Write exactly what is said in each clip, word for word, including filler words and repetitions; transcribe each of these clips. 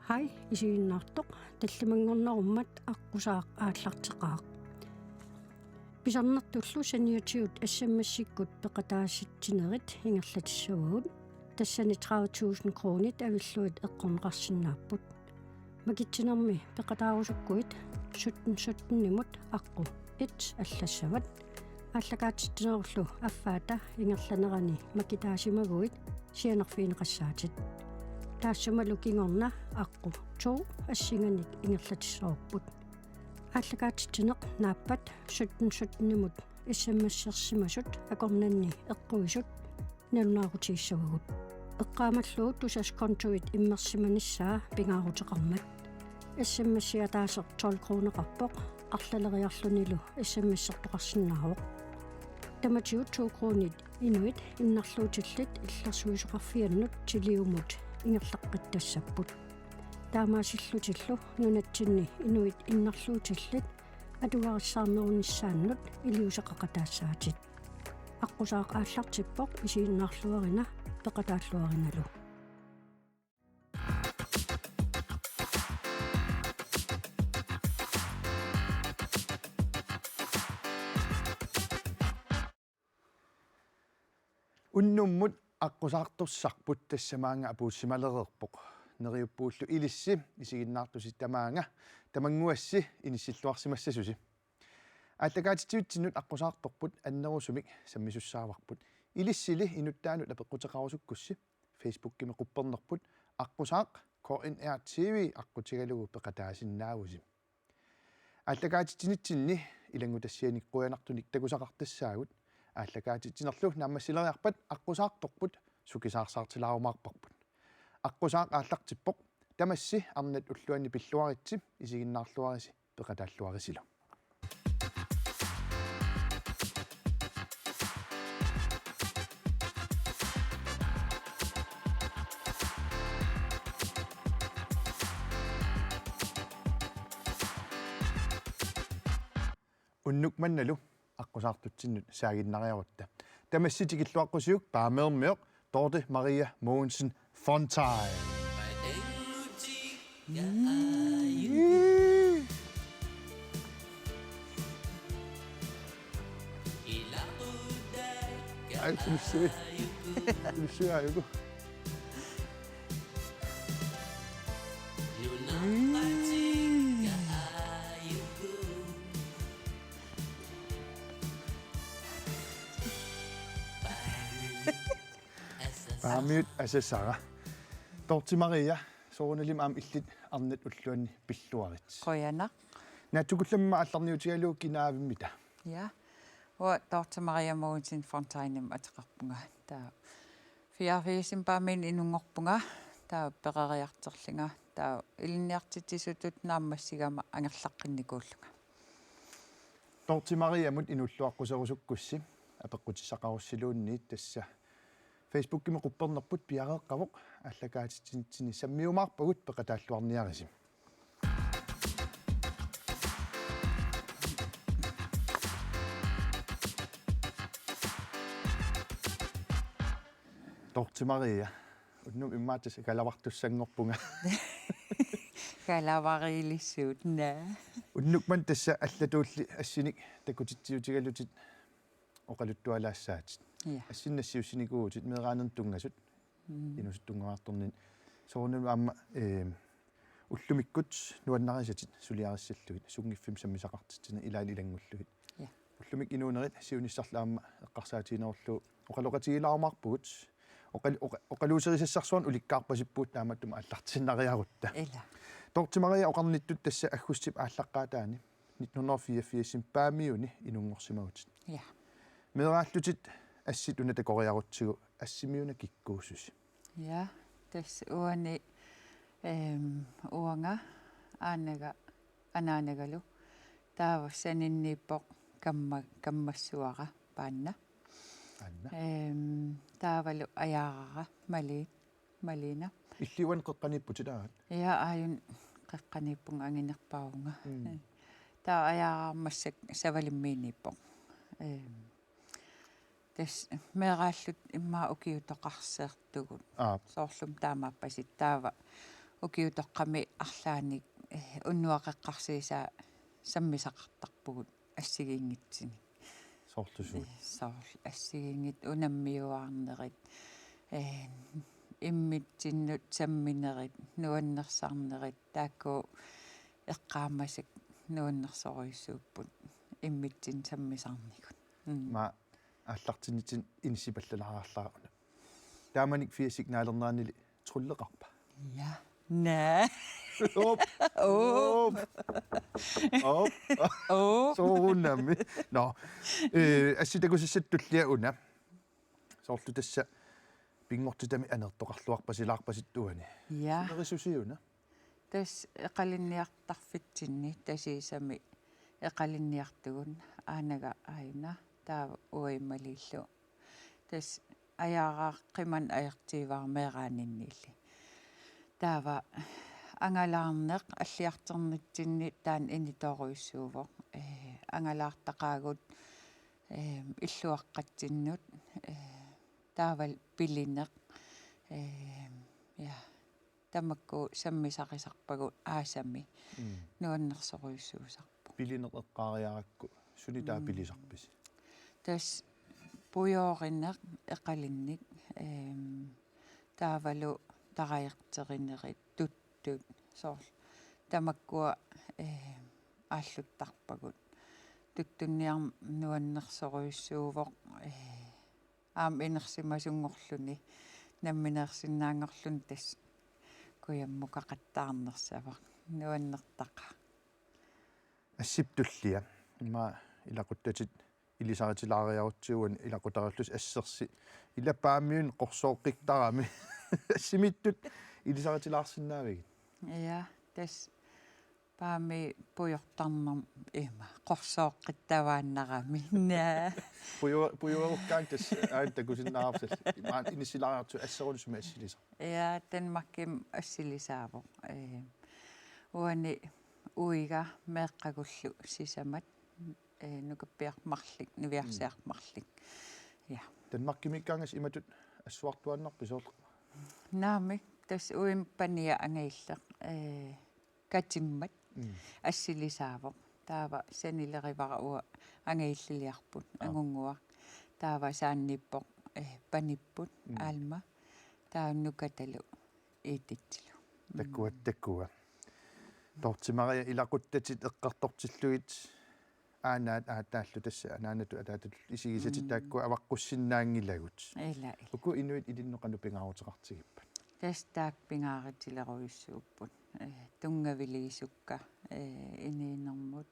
Hej, isiginnaartoq, tallimanngornerummat aqqusaaq aallarteqaaq. Pisarnertullu saniatigut S M S-ikkut peqataasitsinerit ingerlatissavagut. Tassani tredive tusind kronit avillugit eqqorneqarsinnaapput. Makitsinermi peqataarusukkuit sytten sytten-imut aqqut et allassavat. Aallakaatitsinerullu affaata ingerlanerani makitaasimaguit sianerfigineqassaatit. Taassumalu kingorna aqqut to assinganik ingerlatissavarput. Aallakaatitsineq naappat sytten sytten-imut S M S-ersimasut akornanni eqquisut nalunaarutigissavarput. Eqqaamallugu tusas kontuit immersimanissaa pingaaruteqarmat. S M S-i ataaseq tolv kroneqarpoq, arlaleriarlunilu S M S-ertoqarsinnaavoq. Tamatigut to kronit inuit innarluutillit illersuisoqarfiannut tiliumut ingerlaqqittassapput. Taamaasillutillu nunatsinni inuit innarluutillit atugarissaarnerunissaannut iliuuseqaqataassaatit. Aqqusaaq aallartippoq, isiginnaarluarina peqataalluarinalu. Unnummut aqqusaartussarput, tassa maanga apuussimalereerpoq. Neriuppugullu ilissi isiginnaartusi tamaanga, tamannguassi inissilluarsimassasusi. Aallakaatitsivitsinnut aqqusaartorput annerusumik sammisussaavarput. Ilissili inuttaanut apeqquteqarusukkussi Facebookimi quppernerput aqqusaaq K N R T V aqqutigalugu peqataasinnaavusi. Aallakaatitsinitsinni ilanngutassianik qujanartunik takusaqartassaagut. Aallakaatitsinerlu naammassileriarpat aqqusaartorput sukisaarsaartilaarumaarparput. Aqqusaaq aallartippoq, tamassi arnat ulluanni pilluaritsi, isiginnaarluarisi peqataalluarisilu. Unnuk mannalu aqqusaartutsinnut saaginnariarutta. Tamassi tikilluaqqusiuk Paameermioq Dorthe Maria Mogensen Fontain. Ai, usse. Usse, ai, uku. Paamiut asasara. Dorthe Maria, soorunalimi aamma illit arnat ulluanni pilluarit. Qujanaq. Naatsukullammik aallarniutigalugu kinaavimmi taava? Ja. Uanga Dorthe Maria Mogensen Fontainimik ateqarpunga. Taava fireogfirsimi Paamiunut inunngorpunga. Taava peroriartorlunga. Taava ilinniartitsisutut naammassigama angerlaqqinnikuullunga. Dorthe Mariamut inuulluaqquserusukkussi apeqqutissaqarussiluunniit, tassa Facebookimi quppernerput piareeqqavoq, aallakaatitsinitsinni sammiumaarpagut peqataalluarniarisi. Dorthe Maria, unnuk immaqa tassa kalavartussanngorpunga. Kalavariilissuut, naa. Unnuk manna tassa allatuulli assinik takutitsiutigalutit oqaluttualaassaatit. Ja. Assinnassiussinikuuvutit meeraanermut tunngasut. Mm. Inuusuttunnguartorninni. Soorunami aamma, eh, ullumikkut nuannarisatit suliarissallugit, sunngiffimmik sammisaqartitsinerit ilaanni ilanngullugit. Ja. Ullumikkut inuunerit siunissarlu aamma eqqarsaatiginerullugu oqaloqatigilaarumaarpugut. Oqal-, oqa-, oqaluuserisassarsuarnik ulikkaarpasippugut, taamatut aallartiinnariarutta. Ila. Dorthe Maria, oqarnittut tassa aggustip aallaqqaataani nitten hundrede og fireogfirsimi Paamiuni inunngorsimavutit. Ja. Meeraallutit assit una takoriarutsigu, assimiuna kikkuussusi? Ja, tassa uani, ehm, uanga, aanaga, anaanagalu. Taava saninniippoq kamma-, kammassuara Paanna. Paanna. Ehm, taavalu ajaarara Mali-, Malina. Illit uani qeqqaniipputit aat? Ja, aajuna qeqqaniippunga, anginerpaavunga. Mm. Taava ajaarara massakkut Savalimmiiniippoq. Ehm, tassa meeraalluta immaqa ukiutoqarsertugut. Aap. Soorlumi taamaappasippoq, taava Ukiutoqqami arlaannik, eh, unnuaqeqqarsiisaa sammisaqartarpugut assigiinngitsunik. Soorlu suut? Eh, soorlu assigiinngit unammiuaarnerit, eh, immitsinnut samminerit, nuannersarnerit, taakku eqqaamasakka nuannersorujussuupput immitsinnut sammisarnigut. Mm. Aamma aallartinnitsinni inissipallalaarallaruna. Taamanikkut firsit naalernerannili trylleqarpa? Ja. Naa. Op. Op. Op. Op. Op. Soorunami. Nå. Eh, assit takusassat tullia una. Soorlu tassa pinngortitami aneertoqarluarpasilaarpasittuani. Ja. Nerisusiuna. Tassa eqalinniartarfitsinni Tasiusami eqalinniartugut Aanaga aajuna taava uagut Maliillu. Tassa ajaaraq qimanneq ajortigaara meeraaninniilli. Taava angalaarneq alliartornitsinni taanna initoorujussuuvoq. Eh, angalaartaqaagut, eh, illuaqqatsinnut, eh, taavalu pilineq. Eh, ja. Tamakku sammisarisarpagut aasami. Mm. Nuannersorujussuusarpoq. Pilineq eqqaariarakku suni taava Mm. pilisarpisi? Tassa pujoorineq eqalinnik, ehm, taavalu tarajarterinerit tuttut soorlu. Tamakkua, ehm, aalluttarpagut. Tuttunniarneq nuannersorujussuuvoq, eh, aamma inersimasunngorluni, nammineersinnaanngorluni tassa kujammukaqattaarnersavoq, nuannertaqaaq. Assip tullia. Immaqa ilaquttatit ilisaritilaariarutsigu uani ilaqutariillusi assersi. Ila Paamiunut qorsooqqittarami. Assimiittut ilisaritilaarsinnaavigit? Ja, tassa Paami pujortarnermut ima qorsooqqittavaannarami. Naa. Pujo-, pujoorukkaangat tassa aana takusinnaavarsi. Maani inissilaariartigu asseruni sumi assilisarpa? Ja, Danmarkimi assilisaavoq. Eh, uani uiga meeqqagullu sisamat, eh, nukappiaq marluk, niviarsiaq Mm. marluk. Ja. Danmarkimiikkaangassi imatut assuartuaannarpit soorlu? Naamik, tassa uima pania angajulleq, eh, katimmat Mm. assilisaavoq. Taava sanilerivara uanga angajulliarput, Aap. angunnguaq. Taava saanniippoq, eh, panipput, Mm. Alma. Taava nukatalu Edithilu. Mm. Takuat, takuat. Dorthe Maria, ilaquttatit eqqartortillugit aanaat aataallu tassa anaanatut ataatatut isigisatit Mm. taakkua avaqqussinnaanngilagut. Ila, ila. Uku inuit ilinnut qanoq pingaaruteqartigippat? Tassa taakku pingaarutilerujussuupput. Eh, tunngaviliisukka, eh, inuunermut.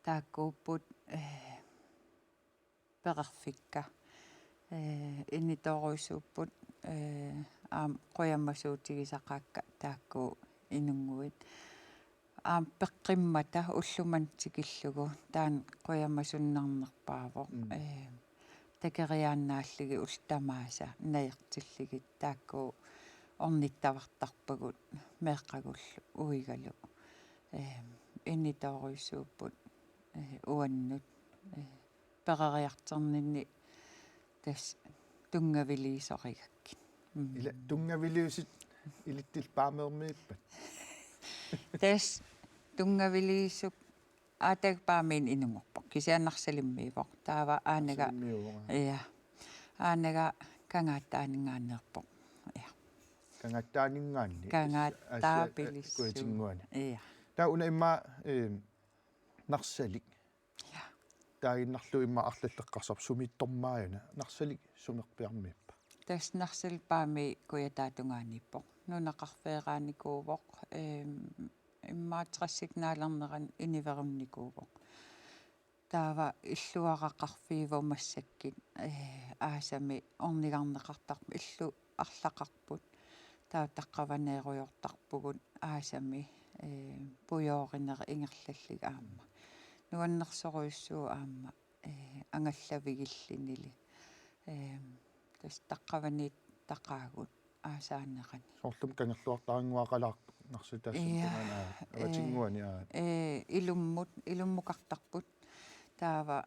Taakkuupput, eh, perorfikka. Eh, initoorujussuupput, eh, aamma qujamasuutigisaqaakka taakku inunnguit. Aamma peqqimmata ullumimut tikillugu taanna qujamasunnarnerpaavoq. Mm. Eh, takeriaannaallugit ullut tamaasa najortillugit taakku ornittavartarpagut meeqqagullu uigalu. Eh, initoorujussuupput, eh, uannut, eh, peroriartorninni tassa tunngaviliisorigakkit. Mm. Ila tunngaviliusut ilitsillu Paameermiippat? Tassa tunngaviliisuk aataga Paamiunut inunngorpoq. Kisianni Narsalimmiivoq. Taava aanaga Narsalimmiivoq, aa. Ja. Aanaga Kangaattaaninngaanneerpoq. Ja. Kangaattaaninngaanniit? Kangaattaapilissuk. Asia, eh, kujatinnguani. Ja. Taava una immaqa, eh, Narsalik. Ja. Taaginnarlugu immaqa arlalleqqarsarpoq sumiittormaajuna. Narsalik sumerpiarmiippa? Tassa Narsalik Paamiut kujataatungaaniippoq. Nunaqarfeeraanikuuvoq, eem, immaqa tressit naalernerani inuerunnikuuvoq. Taava illuaraqarfiuvoq massakkut, eh, aasami ornigarneqartarpoq, illut arlaqarput. Taava taqqavaneerujoortarpugut aasami, eh, pujoorineq ingerlallugit aamma. Nuannersorujussuuvoq aamma, eh, angallavigilluunniilli. Eh, tassa taqqavaniittaqaagut aasaanerani. Soorlumi kangerluartaraannguaqalaaq Narsalik taassuma. Ja, tungaanut, aa, eh, avatinnguani, aa. Eh, ilummut, ilummukartarput. Taava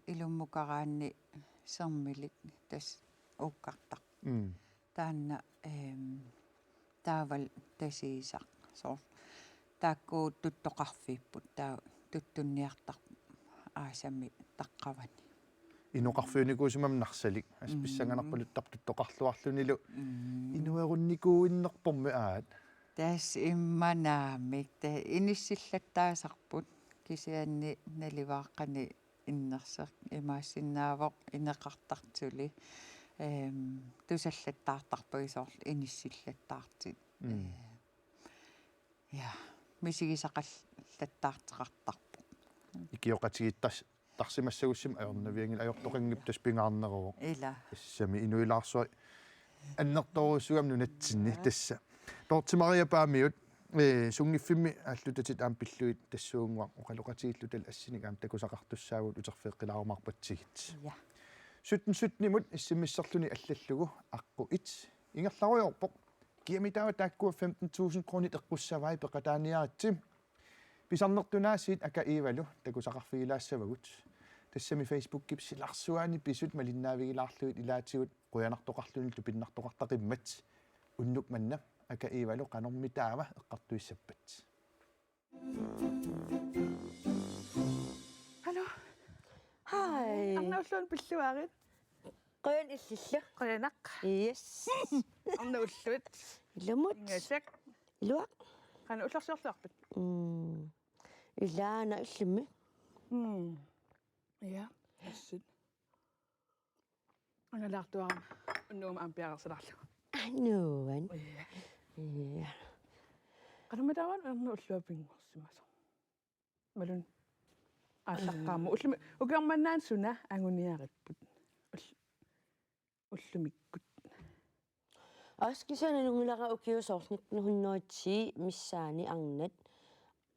ilummukaraanni sermilik tassa uukkartarpoq. Mm. Taanna, ehm, taavalu Tasiisaq. Soorlu taakku tuttoqarfipput, taava tuttunniartarput aasami taqqavani. Inoqarfiunikuusimammat Narsalik. Assut Mm. pissanganarpaluttarpoq tuttoqarluarlunilu. Mm. Inuerunnikuuinnerpormi aat. Tassa immanaamik. Tassa inissillattaasarput. Kisianni nalivaaqqani innersoq imaassinnaavoq ineqartartut suli. Ehm, tusallattaartarpagut soorlu inissillattaartut. Mm. Eh, ja, misigisaqallattaarteqartarpoq. Ikioqatigiittas-, tarsimassagussigik ajornavianngilaq, ajortoqanngippat tassa pingaarneruvoq. Ila. Tassami inuilaarsuaq annertoorujussuugami nunatsinni tassa. Dorthe Maria Paamiut, eh, sunngiffimmi aallutatit aamma pillugit tassuunnguaq oqaloqatigiilluta assinik aamma takusaqartussaavugut uterfigeqqilaarumaarpatsigit. Ja. Sytten sytten-imut S M S-erluni allallugu aqqut et ingerlarujoorpoq. Kiami taava taakkua femten tusind kronit eqqussavai, peqataaniaritsi. Pisarnertunaasiit Aka Iivalu takusaqarfigilaassavagut. Tassami Facebookip silarsuaani pisut malinnaavigilaarlugit ilaatigut qujanartoqarlunilu tupinnartoqartaqimmat. Unnuk manna Aka Iivalu qanormitaava eqqartuissappat? Hallo. Hej. Arnat ulluit pilluarit. Qujan illillu. Qujanaq. Yes. Arnat ulluit. Ilumut. Ingasak. Ilua. Qanoq ullorsiorluarpit? Mm. Ilaana illimmi. Mm. Ja, assut. Angalaartuarama unnugu aamma piareersalaarlugu. Nuan. Ja. Ja. Qanormitaava arnat ullua pinngorsimasoq? Imaluunniit aallaqqaammut. Ullumi, ukioq manna suna anguniaripput? Ull-, ullumikkut. Assut kisianni nalunngilara ukiut soorlu nitten hundrede og ti missaani arnat,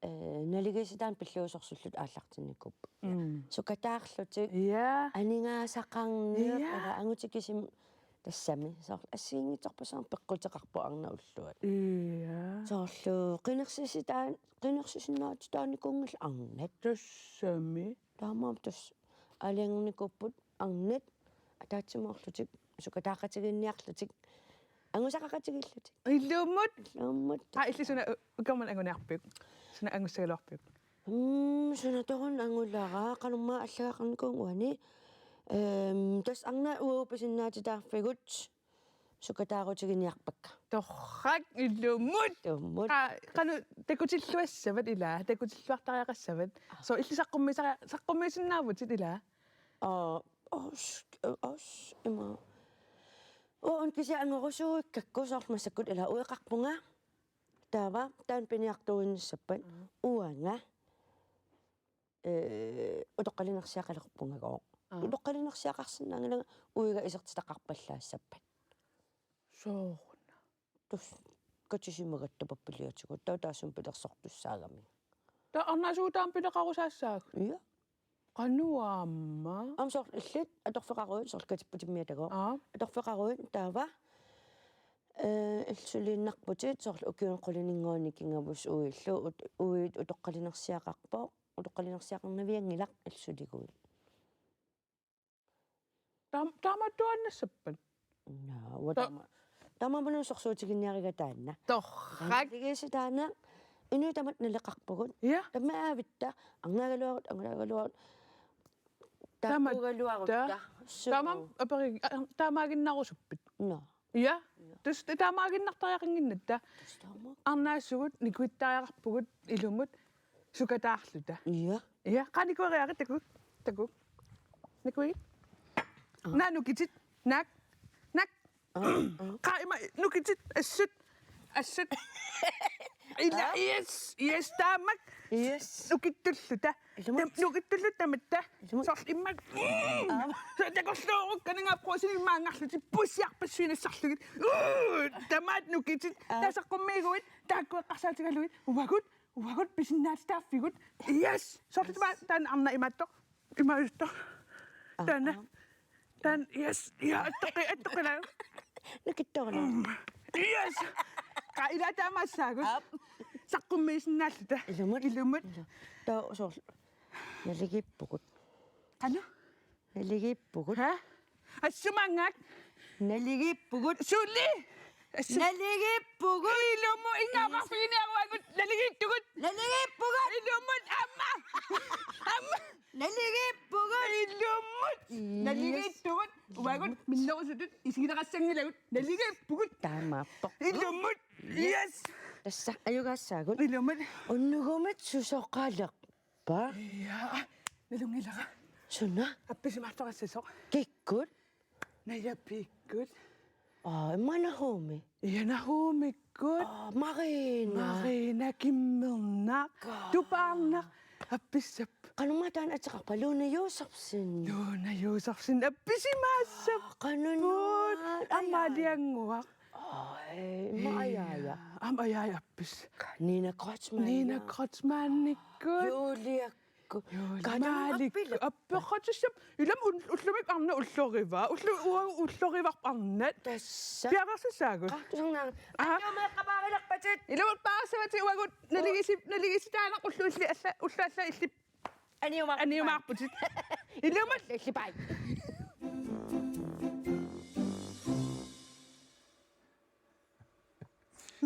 eh, naligiissitaannik pillugu sorsullutik aallartinnikuupput. Mm. Sukataarlutik, ja, aningaasaqarniuk, ja, ila angutit kisimik tassami. Soorlu assigiinngitsorpassuarnik peqquteqarpoq arnat ulluat. Ja. Soorlu qinersissitaan-, qinersisinnaatitaanikuunngillat arnat. Tassami. Taamaammat tassa aalajangernikuupput arnat ataatsimoorlutik, sukataaqatigiinniarlutik, angusaqaqatigiillutik. Ilumut. Ilumut. Aa, illit suna u-, ukioq manna anguniarpiuk? Suna angussagaluarpiuk? Mm, suna tamarmi angulara, qanormaa allagaqarnikuuvunga uani. Ehm, tassa arnat uagut pisinnaatitaaffigut sukataarutiginiarpakka. Torrak, ilumut. Ilumut. Qa-, qanoq takutilluassavat ila, takutilluartariaqassavat. Aa. Soorlu illit saqqummiisari-, saqqummiisinnaavutit ila? Aa, os, os, ima. Uanga kisianni angorusuuikkakku soorlu massakkut ila ueqarpunga. Taava, taanna piniartuuinnissappat. Aa. Uanga. Eh, utoqqalinersiaqalerpungagooq. Aa. Utoqqalinersiaqarsinnaanngilanga uiga isertitaqarpallaassappat. Sooruna? Tassa katisimagatta pappiliatigut, taava taassuma pilersortussaagami. Taava arnaasugut taama pileqarusaassaagut? Ja. Qanoq aamma? Aamma soorlu illit atorfeqaruit, soorlu katipputit immiatagooq. Aa. Atorfeqaruit taava, eh, illit suliinnarputit, soorlu ukiuni qulininngooq nikingavusi uillu, ut-, uiga utoqqalinersiaqarpoq. Utoqqalinersiaqarnavianngilaq illit suliguit. Taam-, taamaattuaannassappat? Naa, uanga Ta- taama-, taamaammat sorsuutiginniariga taanna. Torrak. Taanna ligiisi taanna inuit tamatta naleqarpugut. Ja. Taamaaviit arnaagaluarutta, angalaagaluarutta. Taama-, taakkuugaluarutta. Ta-, suu. Taamaammat aperi-, a-, taamaaginnarusuppit? Naa. Ja. Ja. Tassa ta-, taamaaginnartariaqannginnatta. Tassa taama. Arnaasugut nikuittariaqarpugut ilumut sukataarluta. Ja. Ja, qaa nikueriarit takuuk. Takuuk. Nikuigit? Aa. Naak nukitit. Naak. Naak. Aa, aa. Qaa ima nukitit. Assut. Assut. Ila, aa, yes, yes, taamak. Yes. Nukittulluta. Ilumut. Tam-, nukittulluta tamatta. Ilumut. Soorlu immaqa. Aa. Soorlu takorluukkannga puusinimmaanngarlutik puussiarpassuit nassarlugit. Uu, tamaat nukitit. Aa. Taava saqqummiiguit, taakku eqqarsaatigalugit. Uagut, uagut pisinnaatitaaffigut. Yes. Soorlu taava taanna arnat imaattoq. Imaattoq. Aa, taanna. Aa. Taanna, yes. Ja, attoqqi-, attoqqila. Nukittoorna. Mm. Yes. Qaa ila taamaassaagut. Aap. Saqqummiisinnaalluta. Ilumut. Ilumut. Ila. Taava soorlu. Naligiippugut. Qanoq? Naligiippugut. Ha? Assumaanngak? Naligiippugut. Suli! Assa. Naligiippugut. Ilumut, ingaaqarfiginiaruagut, naligiittugut. Naligiippugut. Ilumut, aamma. Aamma. Naligiippugut. Ilumut. Yes. Naligiittugut. Uagut, minnerusutut, isigineqassanngilagut, naligiippugut. Taamaappoq. Ilumut. Yes. Tassa, ajugaassaagut. Ilumut. Unnugumit susoqaleq. Pa? Ja, nalunngilara. Suna? Appisimaartoqassasoq. Kikkut? Najapikkut. Aa, immaqa Nahumi. Ja, Nahumikkut. Aa, Marina. Marina Kimmernaq. Kaa. Tupaarnaq. Appissap. Qanumataana ateqarpa Luna Josefsen. Luna Josefsen. Appisimaassap. Aa, qanunnaat. Put. Aamma ajaa. Aliannguaq. Ai, ma ajaaja. Aamma ajaaja appis. Nina Kreutzmann. Nina Kreutzmannikkut. Julia Ku-, Julia. Kaana Malik. Appilu. Appeqqutissap. Ilami ul-, ullumi arnat ullorivaa. Ullu-, ua-, ullorivarput arnat. Tassa. Piareersassagut. Aa, tusarnaaq. Aa. Anniumeeqqapaarilerpatit. Ilumut paarsavatit uagut. Naligisi-, naligisi taanna ullu illi alla, ullu alla illi. Anniumaar-, anniumaarputit. Ilumut. Illi pai.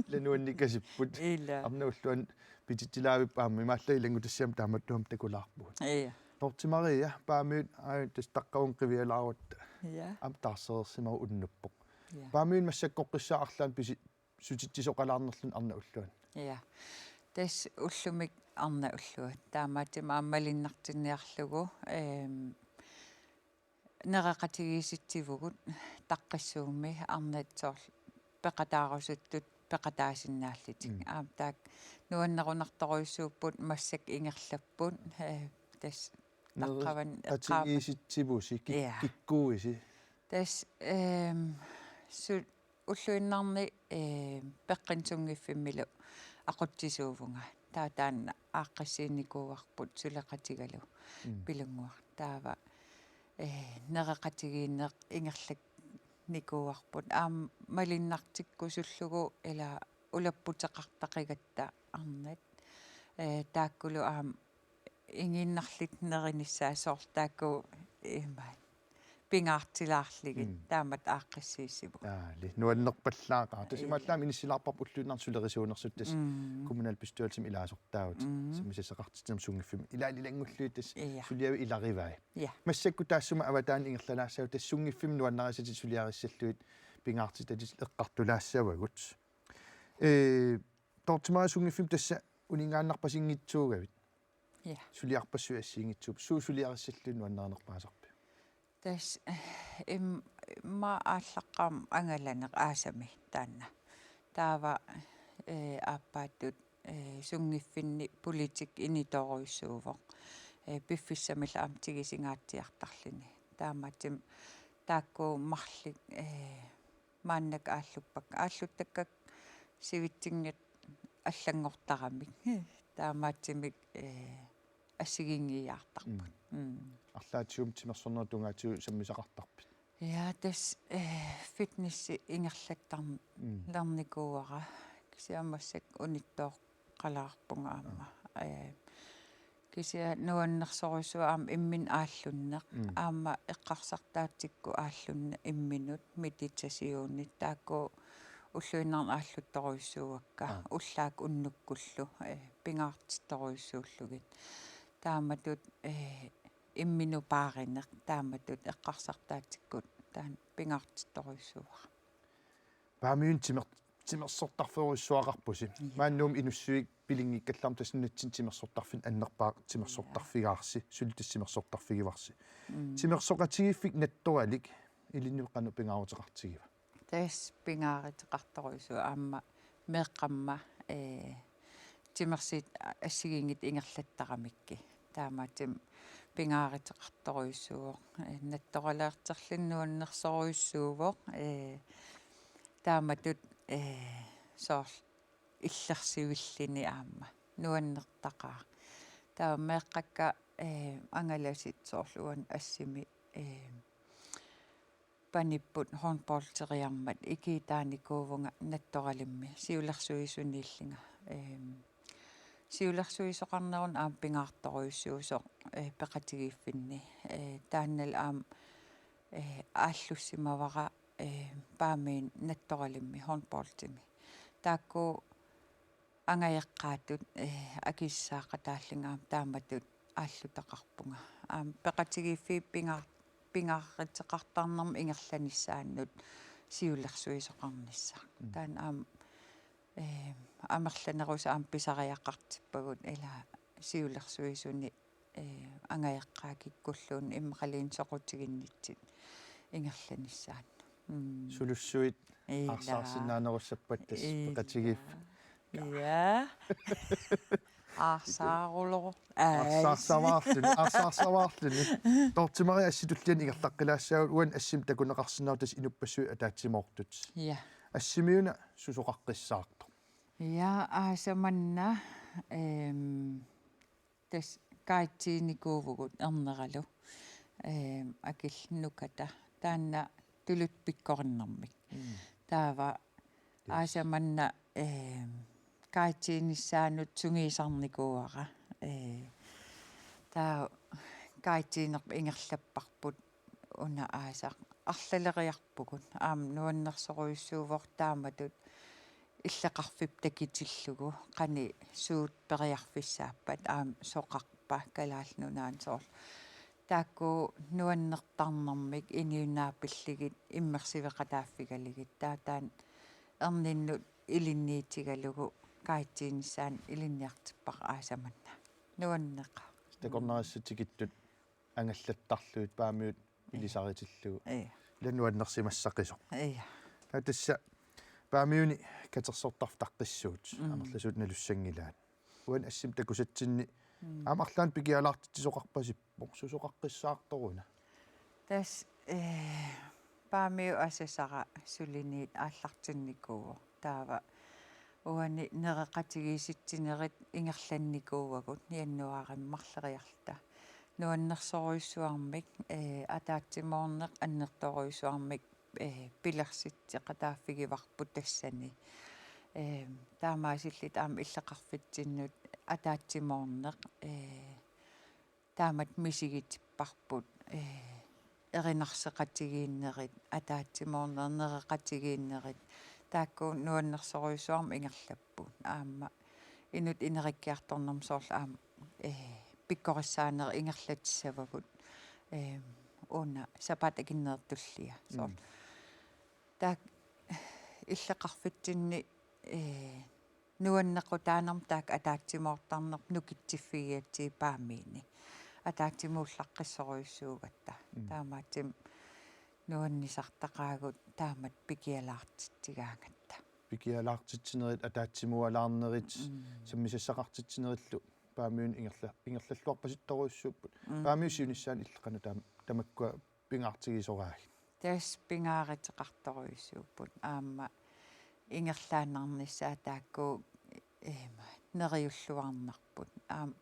Ila nuannikasipput. Ila. Arnat ulluanut pititsilaavipput aamma imaallaat ilanngutassiami taamatut aamma takulaarpugut. Ila. Dorthe Maria, Paamiut, aa, tassa taqqavunga qivialaaratta. Ila. Aamma taarsereersimavoq unnuppoq. Ila. Paamiut massakkoqqissaaq arlaannik pisi-, sutitsisoqalaarnerluni arnat ulluanut. Ila. Tassa ullumi arnat ulluat. Taamaattumik aamma malunnartinniarlugu, ehm, nereqatigiissitsivugut taqqissuummi arnat soorlu peqataarusuttut peqataasinnaallutik. Mm. Aamma taakku nuannerunartorujussuupput massakkut ingerlapput, eh, tassa nere-, taqqavani eqqaama-, qatigiissitsivusi kik-, ja, kikkuuisi? Tassa, ehm, su-, ulluinnarni, eh, peqqinnut sunngiffimmilu aqutsisuuvunga. Taava taanna aaqqissuunnikuuarput suleqatigalu. Mm. Pilunnguaq. Taava, eh, nereqatigiinneq ingerlannikuuarput. Aamma malunnartikkusullugu ila ulapputeqartaqigatta arnat. Eh, taakkulu aamma ingiinnarlutik nerinissaat soorlu taakku imaat pingaartilaarlugit. Mm. Taamatut aaqqissuussivugut. Aali, nuannerpallaaqaaq. Tassa, ja, imaallaat aamma inissilaarparput ulluinnarni sulerisuunersut tassa, mm, kommunalbestyrelsimi ilaasortaavutit. Mm. Sammisassaqartitsinermi sunngiffimmi. Ilaa ilanngullugit tassa, ja, suliavik ilarivai. Ja. Massakkut taassuma avataani ingerlalaassaagut, tassa sunngiffimmi nuannarisatit suliarissallugit pingaartitatit eqqartulaassavagut. Ee, Dorthe Maria, sunngiffimmi tassa uninngaannarpasinngitsuugavit. Ja. Suliarpassuit assigiinngitsuupput. Suut suliarissallugit nuannarinerpaasarpiuk? Tassa, eh, im-, immaqa aallaqqaammut angalaneq aasami taanna. Taava, eh, aappaattut, eh, sunngiffinni politikki inutorujussuuvoq. Eh, piffissamillu aamma tigusingaatsiartarluni. Taamaattumik taakku marluk, eh, maannakkut aalluppakka, aalluttakkakka sivitsinngitsut allanngortaramik. Taamaattumik, eh, assigiinngiiaartarput. Mm. Mm. Arlaatigut timersornerup tungaatigut sammisaqartarpit? Ja, tassa, eh, fitnessi ingerlattar-, mm, lernikuuara. Kisianni massakkut unittooqqalaarpunga aamma. Aa. Eh, kisianni nuannersorujussuaq aamma imminut aallunneq. Mm. Aamma eqqarsartaatsikkut aallunneq imminut, meditationit, taakku ulluinnarni aalluttorujussuuakka. Aa. Ullaakkut unnukkullu, eh, pingaartittorujussuullugit. Taamatut, eh, imminut paarineq, taamatut eqqarsartaatsikkut taanna pingaartittorujussuuara. Paamiunut timer-, timersortarfeerujussuaqarpusi. Ja. Maani Nuummi Inussuit pilinngikkallarmat tassa nunatsinni timersortarfinni annerpaaq timersortarfigaarsi, ja, suli tassa timersortarfigivarsi. Mm. Timersoqatigiiffik Nattoralik ilinnut qanoq pingaaruteqartigiva? Tassa pingaaruteqartorujussuuvoq aamma meeqqamma, eh, timersuit assigiinngitsut ingerlattaramikkit. Taamaattumik pingaaruteqartorujussuuvoq. Eh, nattoraliorterluni nuannersorujussuuvoq. Eh, taamatut, eh, soorlu illersivilluni aamma nuannertaqaaq. Taava meeqqakka, eh, angalasut soorlu uani assimi, eh, panipput håndboldiarmat ikiuutaanikuuvunga Nattoralimmi siulersuisuniillunga. Ehm, siulersuisoqarneruni aamma pingaartorujussuusoq, eh, peqatigiiffinni. Eh, taannalu aamma, eh, aallussimavara, eh, Paamiuni nattoralimmi håndboldimi. Taakku angajoqqaatut, eh, akissaaqataallunga aamma taamatut aallutaqarpunga. Aamma peqatigiiffiit pinga-, pingaaruteqartarnermut ingerlanissaannut siulersuisoqarnissaq. Mm. Taanna aamma, eh, amerlanerusut aamma pisariaqartippagut ila siulersuisuni, eh, angajoqqaat kikkulluunniit immaqaluunniit soqutiginnitsinni ingerlanissaannut. Mm. Sulussuit Ila. Aarsaarsinnaanerussappat tassa Ila. Peqatigiiffik. Ja. Aarsaarulooq. Ai. Arsaarsavaarluni, arsaarsavaarluni. Dorthe Marie, assi tulliani ingerlaqqilaassaagut, uani assimi takuneqarsinnaavoq tassa inuppassuit ataatsimoortut. Ja. Assimiuna susoqaqqissaartoq? Ja, aasaq manna, ehm, tassa guidiinikuuvugut erneralu, ehm, akillu nukata. Taanna tuluttut pikkorinnermik. Mm. Taava Yes. Aasaq manna, eh, guidiinissaanut sungiusarnikuuara. Eh, taava guidiinerput ingerlapparput una aasaq arlaleriarpugut. Aamma nuannersorujussuuvoq taamatut illoqarfipput takutillugu qanoq suut periarfissaappat aamma soqarpa Kalaallit Nunaanni soorlu. Taakku nuannertarnermik inuit naapillugit immersueqataaffigalugit. Taava taanna erninnut ilinniutigalugu guidiinissaanut ilinniartippara aasaq manna. Nuanneqaaq. Takornarissat tikittut angallattarlugit Paamiut Ija. Ilisaritillugu. Ija. Ila nuannersimassaqisoq. Ija. Taava tassa Paamiuni katersortarfik Taqqissuut. Mm. Amerlasuut nalussanngilaat. Uani assimi takusatsinni Mm. aamma arlaannik pikialaartitsisoqarpasippoq, susoqaqqissaartoruna? Tassa, eh, Paamiut asasara suliniut aallartinnikuuvoq. Taava uani nereqatigiissitsinerit ingerlannikuuagut januaarimi marloriarluta. Nuannersorujussuarmik, eh, ataatsimoorneq annertoorujussuarmik, eh, pilersitseqataaffigivarput tassani. Eh, taamaasilluta aamma illoqarfitsinnut ataatsimoorneq, eh, taamatut misigitipparput, eh, erinarseqatigiinnerit, ataatsimoornerit, nereqatigiinnerit, taakku nuannersorujussuarmik ingerlapput. Aamma inuttut ineriartornermut soorlu aamma, eh, pikkorissaanerit ingerlatissavagut, eh, una sapaatip akunnerini tullia soorlu. Mm. Taakku illoqarfitsinni, eh, nuannequtaanermut taakku ataatsimoortarnerput nukitsiffigigatsigit Paamiuni. Ataatsimuullaqqissorujussuugatta. Mm. Taamaattumik nuannisartaqaagut taamatut pikialaartitsigaangatta. Pikialaartitsinerit, ataatsimuualaarnerit, Mm. sammisassaqartitsinerillu Paamiuni ingerla-, ingerlalluarpasittorujussuupput. Mm. Paamiut siunissaanut illit qanoq tam-, tamakkua pingaartigisoraagit? Tassa pingaaruteqartorujussuupput aamma ingerlaannarnissaat taakku, ehm, neriulluarnarput. Aamma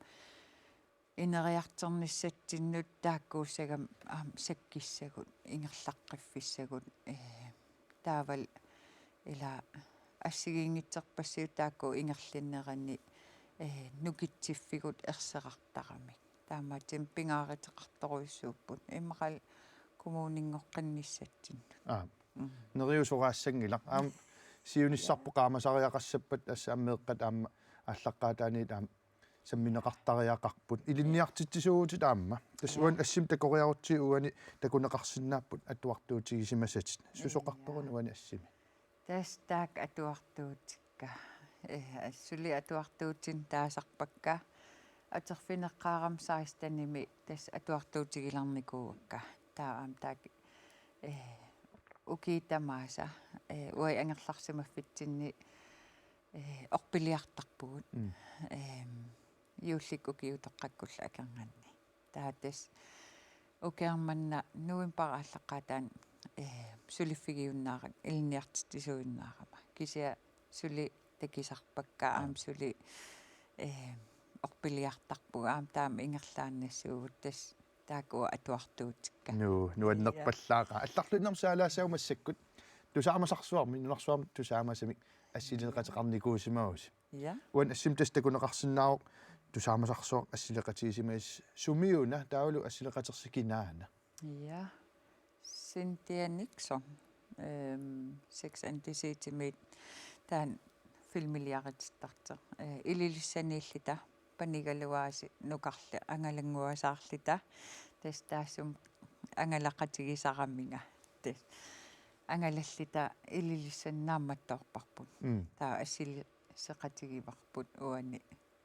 ineriartornissatsinnut taakkuussagami aamma sakkissagut, ingerlaqqiffissagut, eh, taavalu ila assigiinngitsorpassuit taakku ingerlanneranni, eh, nukitsiffigut erserartaramik. Taamaattumik pingaaruteqartorujussuupput. Immaqalu kommuninngooqqinnissatsinnut. Aa. Mm. Neriusoraassanngilaq. Aamma siunissarput qaamasariaqassappat tassa aamma meeqqat aamma aallaqqaataaniit aamma sammineqartariaqarput. Ilinniartitsisuuvutit aamma. Tassa Ja. uani assimi takoriarutsigu uani takuneqarsinnaapput atuartuutigisimasatit. Susoqartoruna Ja. uani assimi? Tassa taakku atuartuutikka. Eh, suli atuartuutinik taasarpakka. Atorfineqqaarama sekstenimi tassa atuartuutigilernikuuakka. Taava aamma taakku, eh, ukiut tamaasa, eh, uagut angerlarsimaffitsinni, eh, orpiliartarpugut. Mm. Ehm, juullikkut ukiutoqqakkullu akornanni. Taava tassa ukioq manna novembarip aallaqqaataani, eh, suliffigiunnaarakku, ilinniartitsisuinnaarama. Kisianni suli takusarpakka aamma Aap. suli, eh, orpiliartarpugut aamma taama ingerlaannassuugut tassa taakku atuartuutikka. Nuu, nuannerpallaaqaaq. Ja. Allarluinnarmik saalaassaagut massakkut tusaamasarsuarmik, nunarsuarmi tusaamasumik assileqateqarnikuusimavusi. Ja. Uani assimi tassa takuneqarsinnaavoq tusaamasarsuaq assileqatigisimasoq sumiuna, taavalu assileqatersi kinaana? Ja. Cynthia Nixon. ehm, Sex and the Citymiit taanna filmiliaritittartoq. Eh, Ilulissaniilluta panigaluaasi nukarli angalannguasaarluta. Tassa taassuma angalaqatigisaraminga. Tassa angalalluta Ilulissani naammattoorparput. Mm. Taava assiliseqatigivarput uani,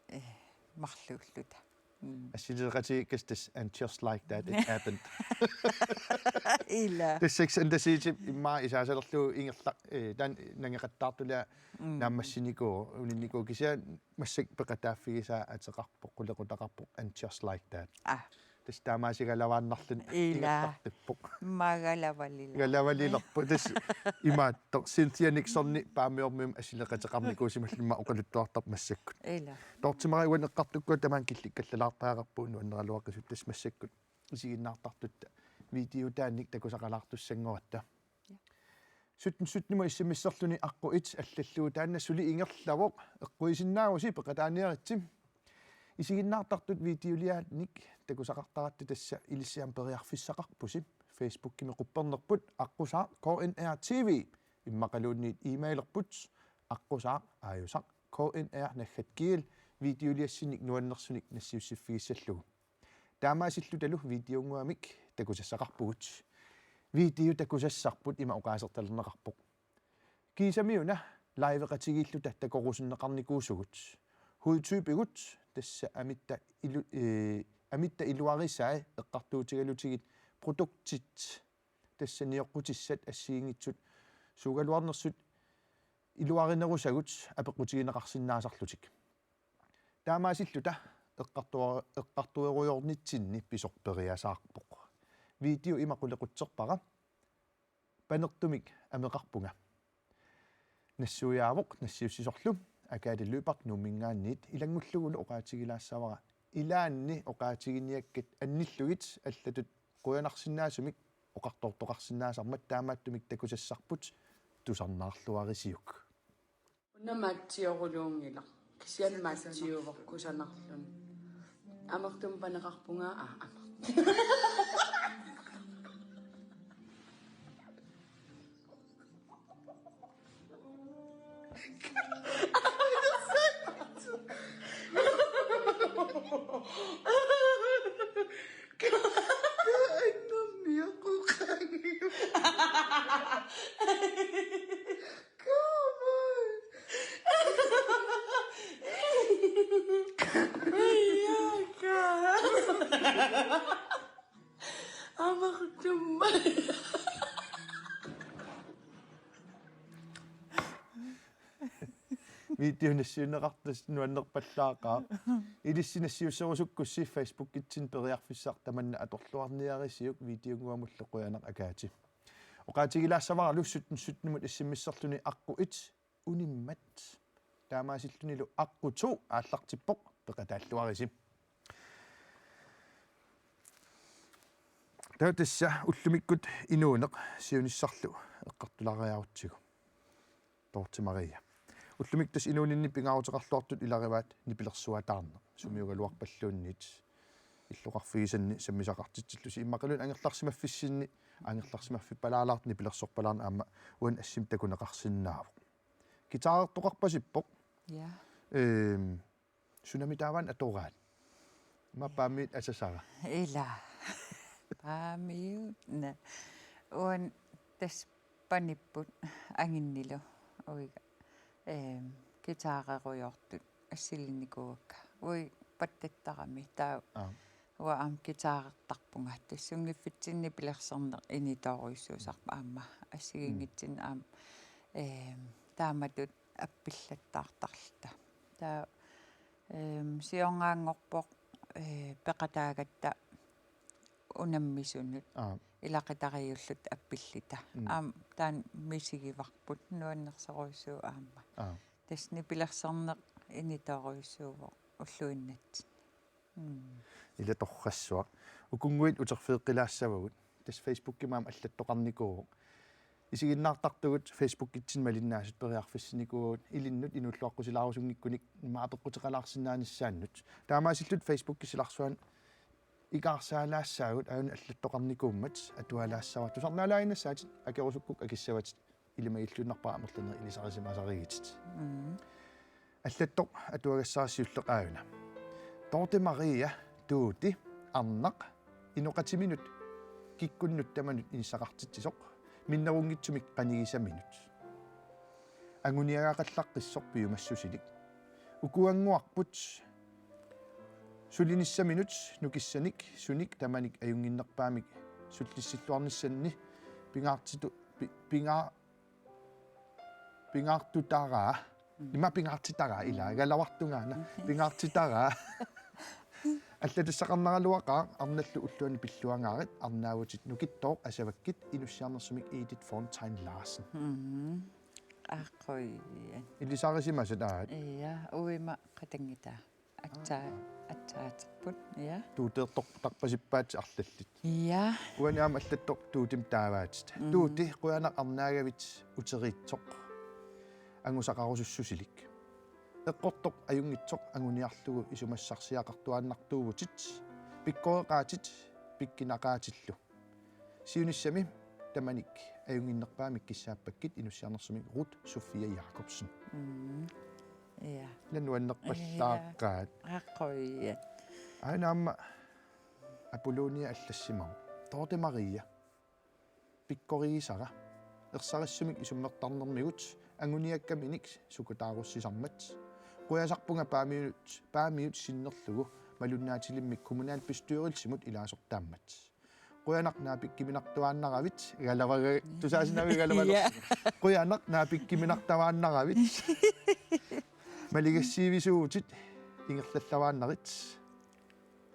eh, marluulluta. Mm. Assiliseqatigiikkatta tassa and just like that it happened. Ila. Tassa Sex and the City immaqa isaasalerlugu ingerla-, eh, taanna nangeqattaartulia Mm. naammassinikuuvoq, uninnikuuvoq kisianni massakkut peqataaffigisaa ateqarpoq, qulequtaqarpoq and just like that. Ah. Tassa taamaasigalavaannarluni Ila. ingerlaqqippoq. Maagalavalila. Galavalilerpoq. Tassa imaattoq Cynthia Nixoni Paamiormiut assileqateqarnikuusimalluni immaqa oqaluttuartarpoq massakkut. Ila. Dorthe Marie, uani eqqartukkutta tamaanga killikkallalaartariaqarpugut, nuanneraluaqisut, tassa massakkut isiginnaartartutta videotaannik takusaqalaartussanngoratta. Ja. Sytten sytten-imut S M S-erluni aqqut et allallugu, taanna suli ingerlavoq, eqquisinnaavusi peqataaniaritsi. Isiginnaartartut videoliaannik takusaqartaratta tassa ilissi aamma periarfissaqarpusi. Facebookimi quppernerput aqqusaaq K N R T V, immaqaluunniit e-mailerput aqqusaaq aajusaq K N R naggat G L, videoliassinnik nuannersunik nassiussiffigissallugu. Taamaasillutalu videonnguamik takusassaqarpugut. Video takusassarput ima oqaasertalerneqarpoq: Kiisami una liveqatigiilluta takorusunneqarnikuusugut. Hudtypigut, tassa amitta ilu-, eh, amitta iluarisai eqqartuutigalutigit produktit, tassa nioqqutissat assigiinngitsut suugaluarnersut iluarinerusagut apeqqutigineqarsinnaasarlutik. Taamaasilluta eqqartua-, eqqartuerujoornitsinni pisoq periasaarpoq. Video ima qulequtserpara: Panertumik ameqarpunga. Nassuiaavoq nassiussisorlu. Agathe Lyberth Nuumminngaanniit ilanngullugulu oqaatigilaassavara: Ilaanni oqaatiginiakkat annillugit allatut qujanarsinnaasumik oqartoortoqarsinnaasarmat, taamaattumik takusassarput tusarnaarluarisiuk. Una maatsioruluunngilaq. Kisianni maatsiuvoq kusanarluni. Amertumik paneqarpunga, aa, amer-. Come on. Amertumik. Video nassiunneqartoq nuannerpallaaqaaq. Ilissi nassiusserusukkussi Facebookitsinni periarfissaq tamanna atorluarniarisiuk, videonnguamullu qujanaq Agathe. Oqaatigilaassavaralu sytten sytten-imut S M S-erluni aqqut et unimmat. Taamaasillunilu aqqut to aallartippoq, peqataalluarisi. Taava tassa ullumikkut inuuneq siunissarlu eqqartulaariarutsigu. Dorthe Marie. Ullumikkut tassa inuuninni pingaaruteqarluartut ilagivaat nipilersuataarneq. Sumiugaluarpalluunniit illoqarfigisanni sammisaqartitsillusi, immaqaluunniit angerlarsimaffissinni angerlarsimaffippalaalaartoq nipilersorpalaarneq aamma uani assimi takuneqarsinnaavoq. Guitarertoqarpasippoq. Ja. Ehm, sunami taava atoraat? Ima Paamiut asasara? Ila. Paamiut, na. Uani tassa panipput anginnilu uiga, ehm, guitarerujoortut assilinnikuuakka. Uiga pattattarami taava. Aa. Uanga aamma guitarertarpunga. Tassa sunngiffitsinni nipilersorneq initoorujussuusarpoq aamma assigiinngitsunik aamma, ehm, taamatut appillattaartarluta. Taava, ehm, siornaanngorpoq, eh, peqataagatta unammisunut. Aa. Ilaqutariiulluta appilluta. Mm. Aamma taanna misigivarput, nuannersorujussuuvoq aamma. Aa. Tassa nipilersorneq initoorujussuuvoq ulluinnatsinni. Mm. Ila torrassuaq. Ukunnguit uterfigeqqilaassavagut. Tassa Facebookimi aamma allattoqarnikuuvoq. Isiginnaartartugut Facebookitsinni malinnaasut periarfissinikuuagut, ilinnut inuulluaqqusilaarusunngikkunik immaqa apeqquteqalaarsinnaanissaannut. Taamaasilluta Facebookip silarsuani Ikaarsaarlaassaagut aajuna allattoqarnikuummat atualaassavara. Tusarnaalaaginnassaatit akerusukkukku akissavatit, ilimagilluinnarpara amerlanerit ilisarisimasarigitit. Mm. Allattoq atuagassara siulleq aajuna. Dorthe Maria, Tuuti, arnaq, inoqatiminut kikkunnut tamanut inissaqartitsisoq, minnerunngitsumik qanigisaminut. Anguniagaqallaqqissoq piumassusilik. Ukuannguarput sulinissaminut nukissanik sunik tamanik ajunnginnerpaamik sullissilluarnissanni pingaartitu-, pi-, pingaa-, pingaartutaraa. Mm. Ima pingaartitaraa ila, mm, galavartungaana. Mm. Pingaartitaraa. Allatussaqarnaraluaqaaq, arnallu ulluanut pilluangaarit, arnaavutit nukittooq asavakkit, inussiarnersumik Edith Fontain Larsen. Mm. Aa, qujan. Ilisarisimasat aat. Ja, uima qatanngitaa. Atsaa-, atsaaterput, ja. Tuuteertortarpasippaat arlallit. Ja. Uani aamma allattoq Tuutimik taavaatit. Mm. Tuuti, qujanaq arnaagavit uteriitsoq. Angusaqarusussusilik. Eqqortoq ajunngitsoq anguniarlugu isumassarsiaqartuaannartuuvutit. Pikkoreqaatit, pikkinaqaatillu. Siunissami tamanik ajunnginnerpaamik kissaappakkit inussiarnersumik Ruth Sofia Jacobsen. Mm. Ja. Ila nuannerpallaaqaat. Ja. Aa, qujan. Aajuna aamma Apollonia allassimavoq. Dorthe Maria. Pikkorigisara. Ersarissumik isummertarnermigut anguniakkaminik sukutaarussisarmat. Qujasarpunga Paamiut, Paamiut sinnerlugu malunnaatilimmik kommunalbestyrelsimut ilaasortaammat. Qujanaq naapikkuminartuaannaravit, galavaga-, tusaasinavit galavaga-. Ja. Qujanaq naapikkuminartuaannaravit. Maligassiivisuuvutit ingerlallavaannarit.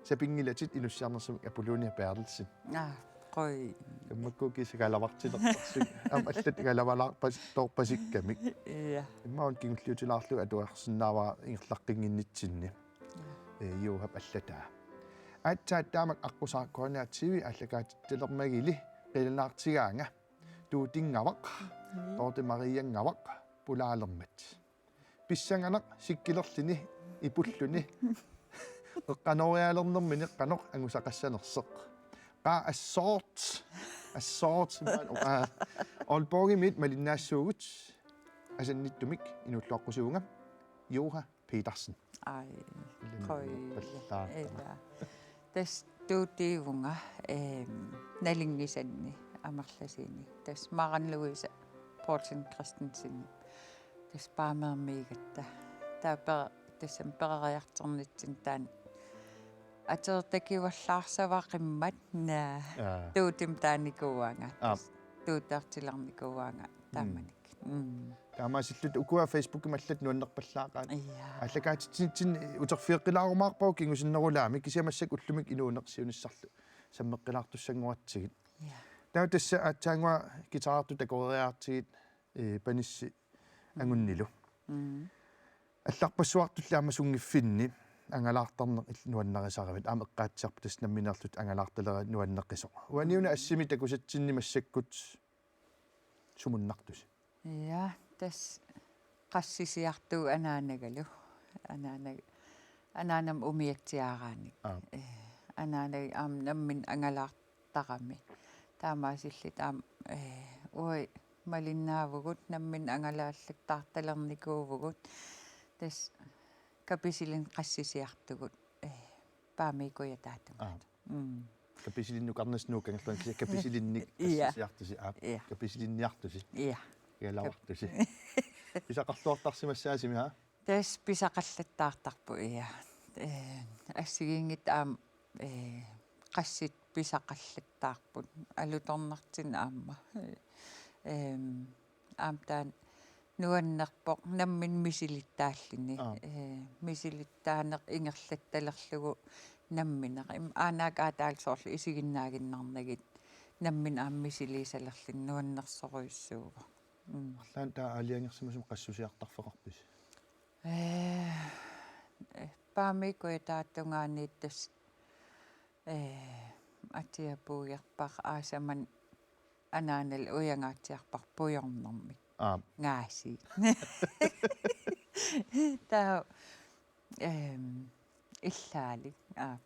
Sapinngilatit inussiarnersumik Apollonia Berthelsen. Aa, qujan. Kammakku kiisa galavartilertarsi. Aamma allat galavalaarpas-, toorpasikkamik. Ja. Immaqa una kingulliutilaarlugu atuarsinnaavara ingerlaqqinnginnitsinni. Ja. Ee, Juhap allataa. Aatsaat taamak aqqusaarkuaniartivi aallakaatitsilermagili qilanaartigaanga. Tuutinngavaq. Mm. Dorthe Marianngavaq pulaalermat. Pissanganaq sikkilerluni ipulluni. Eqqanooriaalernermini qanoq angusaqassanersoq. Qaa assoort. Assoort. Aa. Aalborgimiit malinnaassuugut. Asannittumik inuulluaqqusivunga. Juha Petersen. Ai, ilami qujan. Pallaartama. Ila. Tassa Tuutiivunga, ehm, nalunngisanni amerlasuuni. Tassa Maren Louise Poulsen Christensen. Tassa Paameermiigatta. Taava per-, tassami peroriartornitsinni taanna atortakuallaarsavara qimmat naa. Aa. Tuutimik taanikuuaanga. Aap. Tassa tuuteertilernikuuaanga. Mm. Taamani. Mm. Taamaasilluta ukua Facebookimi allat nuannerpallaaqaat. Ja. Aallakaatitsinitsinni uterfigeqqilaarumaarpagut kingusinnerulaamik kisianni massakkut ullumi inuuneq siunissarlu sammeqqilaartussanngoratsigit. Ja. Taava tassa aatsaannguaq guitarertut takoreeriartigit, ee, panissi angunnilu. Mm. Allarpassuartulli aamma sunngiffinni angalaartarneq illit nuannarisaravit aamma eqqaatsiarpoq tassa nammineerlutit angalaartalerit nuanneqisoq. Uaniuna assimi takusatsinni massakkut sumunnartusi? Ja, tassa qassisiartugut anaanagalu. Anaanag-, anaanama umiatsiaaraanik. Aap. Ee, anaanagit aamma nammineq angalaartarami. Taamaasilluta aamma, ee, uagut malinnaavugut, nammineq angalaallattaartalernikuuvugut. Tassa Kapisilinnik qassisiartugut, ee, Paamiut Kujataataat. Aap. Mm. Kapisilinnut Nukarnassunuup kangerluan kisianni Kapisilinnik. Ja. Qassisiartusi, aap. Ja. Kapisilinniartusi. Ja. Galavartusi. Pisaqarluartarsimassaasimi, haa? Tassa pisaqallattaartarput, ja. Ee, assigiinngitsut aamma, ee, qassit pisaqallattaarput. Alutornartut aamma. Ehm, aamma taanna nuannerpoq nammineq misilittaalluni. Aap. Ee, misilittaaneq ingerlattalerlugu nammineq. Im-, aanaakkaataallu soorlu isiginnaaginnarnagit nammineq aamma misiliisalerluni nuannersorujussuuvoq. Mm. Arlaannik taava aalajangersimasumik qassusiartarfeqarpisi? Ee, ee, Paamiut Kujataata tungaaniit tassa, ee, atia puiorpara aasama anaanalu ujangaatsiarpara pujornermik. Aap. Ngaasiit. Taava, ehm, illaalik. Aap.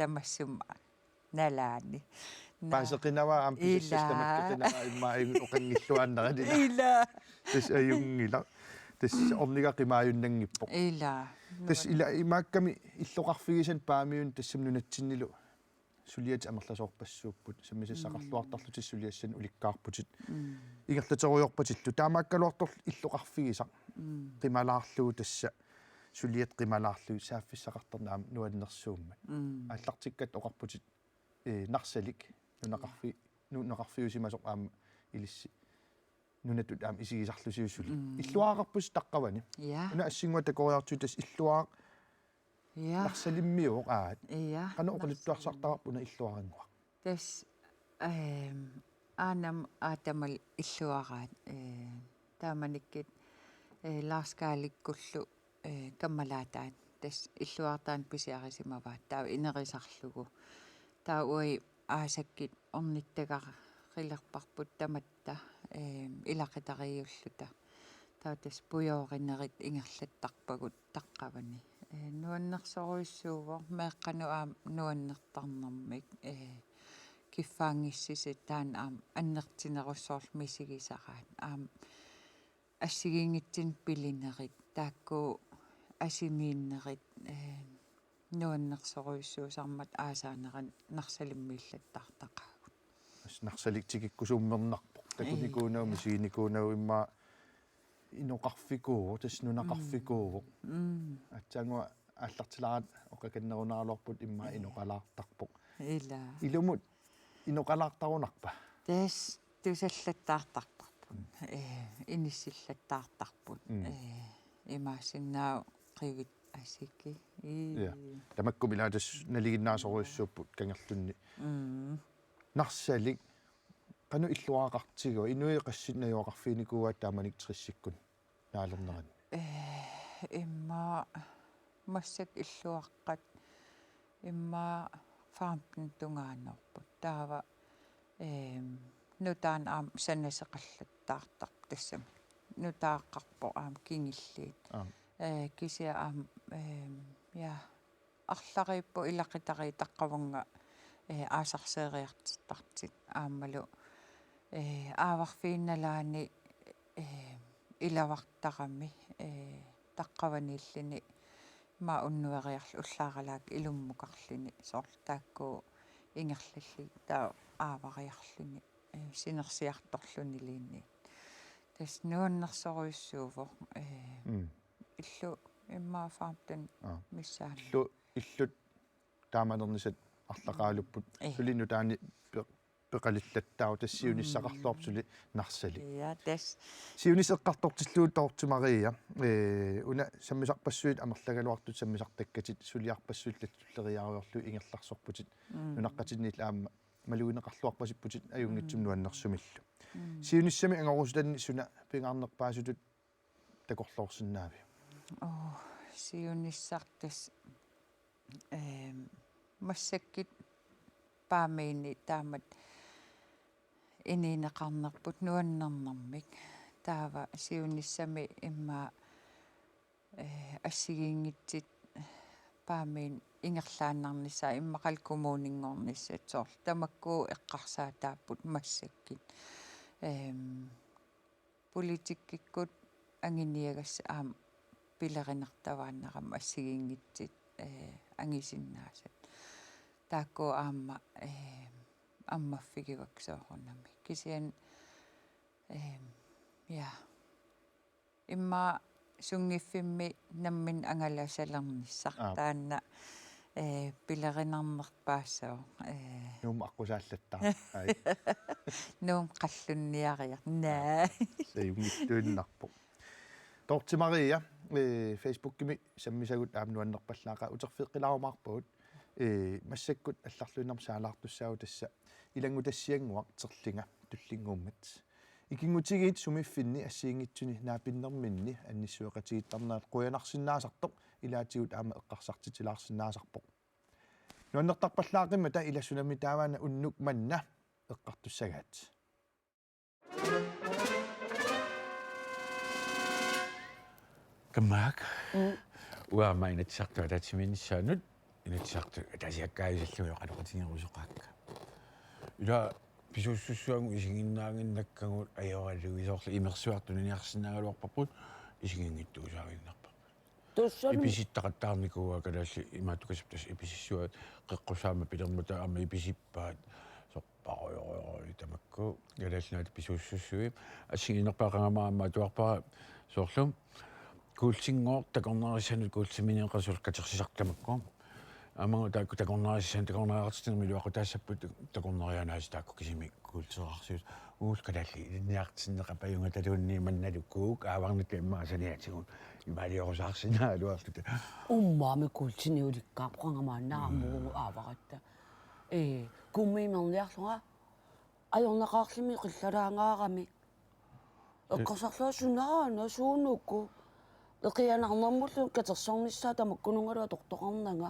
tamassuma nalaani. Naa. Paaseqinavaa aamma pisassasi. Ilaa. Tamakkeqinavaa immaqa ajunngilluinnarani. Ilaa. Tassa ajunngilaq. Tassa orniga qimaajunnanngippoq. Ilaa. Tassa ila imaakkami illoqarfigisannik Paamiuni tassami nunatsinnilu suliatit amerlasoorpassuupput, sammisassaqarluartarlutit suliassanik ulikkaarputit. Mm. Ingerlaterujoorpatillu. Taamaakkaluartorli illoqarfigisaq. Mm. Qimalaarlugu tassa suliat qimalaarlugit saaffissaqartarneq aamma nuannersuummat. Mm. Aallartikkatta oqarputit, ee, Narsalik nunaqarfi-, nunaqarfiusimasoq aamma ilissi nunatut aamma isigisarlusiusulik. Mm. Illuaraqarpusi Taqqavani. Ja. Una assinnguaq takoriartigu tassa illuaraq. Ja. Narsalimmiuvoq aat. Ja. Qanoq oqaluttuarsartarpa una illuarannguaq? Tassa, ehm, aanama aatama illuaraat, eh, taamanikkut, eh, Lars Kaalikkullu, eh, kammalaataat. Tassa illuartaani pisiarisimavaat taava inerisarlugu. Taava uagut aasakkut ornittagarilerparput tamatta, ehm, ilaqutariiulluta. Taava tassa pujoorinerit ingerlattarpagut Taqqavani. Eh, nuannersorujussuuvoq meeqqanut aamma nuannertarnermik, eh, kiffaanngissuseq taanna aamma annertunerussaaq misigisaraat. Aamma assigiinngitsunik pilinerit, taakku asimiinnerit, eh, nuannersorujussuusarmat aasaanerani Narsalimmiillattaartaqaagut. Tassa Narsalik tikikkusummernarpoq. Takunikuunagu, ii, misiginikuunagu immaqa inoqarfikuuvoq, tassa nunaqarfikuuvoq. Mm. Mm. Aatsaannguaq aallartilaaratta oqakannerunaraluarput immaqa, ii, inoqalaartarpoq. Ilaa. Ilumut inoqalaartarunarpa? Tassa tusallattaartarparput. Mm. Eh, inissillattaartarput. Mm. Eh, imaassinnaavoq qivit asiki. Ii. Ja. Tamakku ilaa tassa nalinginnaasorujussuupput kangerlunni. Mm. Narsalik, qanoq illuaraqartigiva? Inuit qassit najugaqarfiginikuuaat taamanikkut tressikkut naalernerani? Eh, immaqa massakkut illuaqqat immaqa femten tungaanoorput. Taava, ehm, nutaanik aamma sanaseqallattaartarpoq tassami. Nutaaqarpoq aamma kingulliit. Aap. Eh, kisianni aamma, ehm, ja, arlariipput ilaqutariit Taqqavannga, eh, aasarseeriartittartut aammalu, eh, aavarfiup nalaani, eh, ilavartarami, eh, Taqqavaniilluni, immaqa unnueriarluni ullaaralaakkut ilummukarluni, soorlu taakku ingerlallugit taava aavariarluni, eh, sinersiartorluniluunniit. Tassa nuannersorujussuuvoq, eh, mm, illut immaqa femten, aa, missaani. Illu-, illut taamanernisat arlaqaalupput. Ii. Suli nutaanik pe-, peqalillattaarput, tassa siunissaqarluarpoq suli Narsalik. Ja, tassa. Siunissaq eqqartortillugu Dorthe Maria, eh, una sammisarpassuit amerlagaluartut sammisartakkatit suliarpassuillu tulleriiaarlugit ingerlarsorputit. Mm. Nunaqqatinniillu aamma malugineqarluarpasipputit ajunngitsumik, mm, nuannersumillu. Mm. Siunissami angorusutanni suna pingaarnerpaasutut takorloorsinnaaviuk? Oo, siunissaq tassa, ehm, massakkut Paamiuni taamatut inuuneqarnerput nuannernermik. Taava siunissami immaqa, eh, assigiinngitsut Paamiuni ingerlaannarnissaat immaqalu kommuninngornissat, soorlu tamakku eqqarsaataapput massakkut. Ehm, politikkikkut anguniagassat aamma pilerinartuaannarami assigiinngitsut, eh, angusinnaasat. Taakku aamma, eh, ammaffigivakka soorunami. Kisianni, eh, ja. Immaqa sunngiffimmi nammineq angalasalernissaq. Aap. Taanna, eh, pilerinarnerpaassooq, eh. Nuummut aqqusaallattaaq. Ai. Nuummut qallunniariartoq. Naa. Aap. Ajunngitsuinnarpoq. Dorthe Maria, eh, Facebookimi sammisagut aamma nuannerpallaaqaat, uterfigeqqilaarumaarpagut. Eh, massakkut allarluinnarmik saalaartussaavugut tassa ilanngutassiannguaq Terlunga tullinnguummat. Ikinngutigiit sumiiffinni assigiinngitsuni naapinnerminni annissueqatigiittarnerat qujanarsinnaasartoq, ilaatigut aamma eqqarsartitilaarsinnaasarpoq. Nuannertarpallaaqimmata, ila sunami taavaana unnuk manna eqqartussagaat. Kammaak. Mm. Uanga Inatsisartut ataatsimiinnissaannut Inatsisartut ataasiakkaajusallugit oqaloqatigerusoqaakka. Ila pisuussussaagut isiginnaaginnakkagut ajoralugu soorlu imersuartut tuniniarsinnaagaluarparput isiginngitsuusaaginnarparput. Tussami. Ipisittaqattaarnikuuaat kalaallit imaattukasap tassa ipisissuat qeqqusaammik pilermata aamma ipisippaat sorparujorujorujui tamakku Kalaallit Nunaata pisuussussui assigiinnerpaaqangama aamma atuarpara soorlu kuultinngooq takornariassanut kuultimineeqasoq katersisartoq tamakku. Aamma taakku takornariassanut takornariaqartitsinermi iluaqutaassapput takornariaannaasut taakku kisimik kuultereqarsimasut uagut kalaallit ilinniartinneqarput ajunngataluunniit mannalu kuuk aavarnata immaqa saniatigut imaaliorusarsinnaagaluarluta. Uummaami kuultiniulikkaarpoq qangamaannaarmugu aavaratta. Ee, kuummiimerniarlunga ajornaqaarluni qillalaangaarami. Eqqarsarlunga sunaana suunuku. Eqianarnermullu katersornissaa tamakkununngalu atortoqarnanga.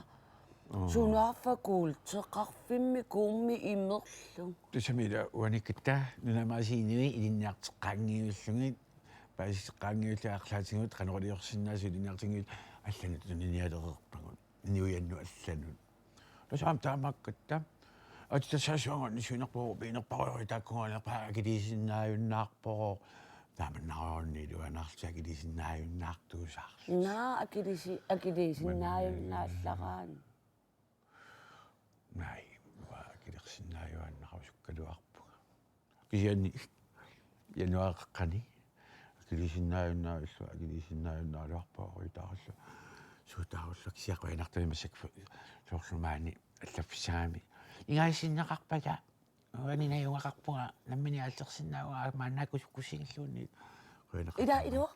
Aa. Sunaaffa kuulteqarfimmi kuummiimerlunga. Tassami ila uaniikkatta nunamut aasiit inuit ilinniarteqqaanngivillugit, paasisseqqaanngivillugit arlaatigut qanoq iliorsinnaasut ilinniartinngillutik allanut tuninialereerpagut. Inuiannut allanut. Tassa aamma taamaakkatta. Ati tassa suangaanni siunerpaaluit piinerparujoruit taakkuugaluarpaa akiliisinnaajunnaarpoq. Taamannarujorniit iluanaarlutik akiliisinnaajunnaartuusaarlutik. Naa akiliisi-, akiliisinnaajunnaallaraanni. Naai, uanga akilersinnaajuaannarusukkaluarpunga. Kisianni januaari qeqqani akiliisinnaajunnaarlugu, akiliisinnaajunnaaraluarpunga oqaluutaarlugu. Suut taarullugu kisianni qujanartumik massakkut soorlu maani allaffissagami. Ingaasinneqarpata, uani najugaqarpunga, nammineq aallersinnaavunga, maannakkut sukkussigilluunniit. Qujanaqaaq. Ila, iluaq.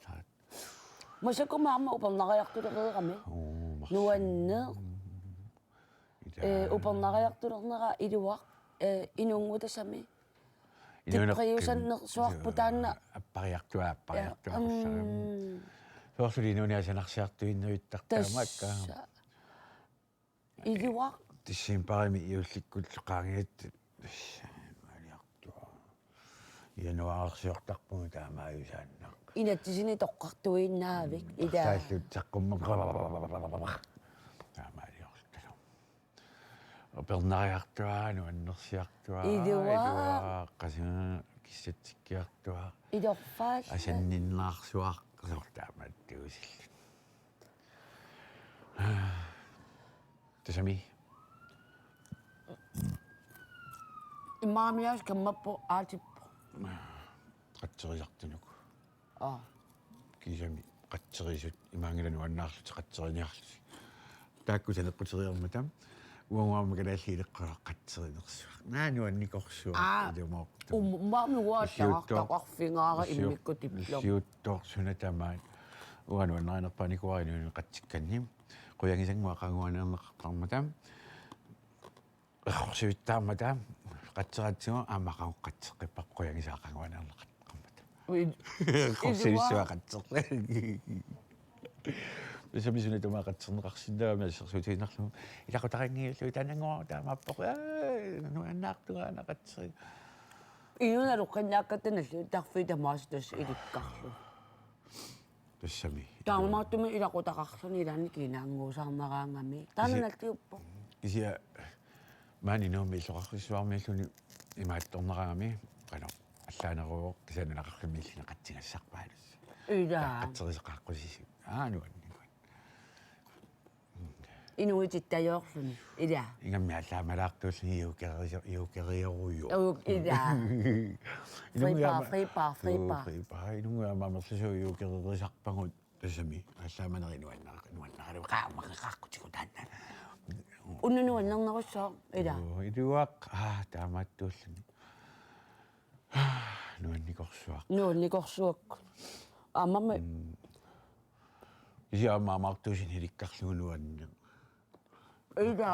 Massakkut aamma upernariartulereerami. Uu, marsi. Nuanneq. Ila. Ee, upernariartulernera iluaq, ee, inunngutasami. Inuuner-, tippriusannersuarput taanna. Appariartua, appariartua. Ja, mm. Soorlu inuuniasanarsiartuinnavittartaamaakka. Tassa. Iluaq. Decembarimi juullikkullu qaangiuttut. Tassa, imaaliartua. Januaarsiortarpunga taamaajusaannaq. Inatsisini toqqartuinnavik, ila. Arlaallu saqqummerpoq. Taamaaliorlutalu. Upernariartuaannaq, nuannersiartuaannaq. Iluaq. Iluaq, qasuna kissatsikkiartuaannaq. Ilorfaallu. Asanninnaarsuaq, soorlu taamaattuusillutik. Tassami. Immaqa aamma kammapput aatippoq. Qatserisartunuk. Aa. Kiisami qatserisut imaanngilaq nuannaarlutik qatseriniarlutik. Taakku saneqquteriarmata. Uanga aamma kalaallit ileqqoraaq qatserinersuaq. Naa nuannikorsuaq. Aa. Ilumoortumik. Um-, maani uanga Illiuttoor-, taartaqarfigaara illiut-, immikkut diplom. Illiuttoorsuaq tamaat. Uanga nuannarinerpaanikuuara inuuneq qatsikkanni. Qujangisannguaq aqaguaniarneqartarmata. Errorsivittaarmata qatseratsigu aamma aqagu qatseqqipparput qujangisaat aqaguaniarneqartarmata. Ui-, errorsivissuaq iluaq. Qatseq. Tassami suna tamaat qatserneqarsinnaagami assersuutigiinnarlugu. Ilaqutarinngivillugu taannannguaq taamaappoq. Aa, nuannaartungaana qatseri. Inuuneq naloqqinnaakkatta nalliuttarfiit tamaasa tassa ilikkarlugit. Tassami. Taamaattumik ilaqutaqarluni ilaanni kiinaannguusaarneraangami. Taanna kisi-, nalliuppoq. Kisianni maani Nuummi illoqarfissuarmiilluni imaattorneragami. Qanoq allaaneruvoq kisianni nunaqarfimmiilluni qatsigassarpaalussi. Ila. Qa-, qatserisoqaqqusisut. Aa, nuannigut. Inuitittajoorluni. Ila. Ingammik allaamalaartuulluni juukeriso-, juukeriorujuk. Uu, ila. Inunnguit aamma-, friipaaq, friipaaq, juu, friipaaq. Friipaaq. Inunnguit aamma amerlasuut juukererisarpagut tassami. Allaamaneri nuannar-, nuannaralugu qaammaqqeqaqqutigu taanna. Una nuannernerussaaq, ila. Juu, iluaq. Aa, taamaattuulluni. Nuannikorsuaq. Nuannikorsuaq. Aammami. Mm. Kisianni aamma aamaartuusineq ilikkarlugu nuanneq. Ila.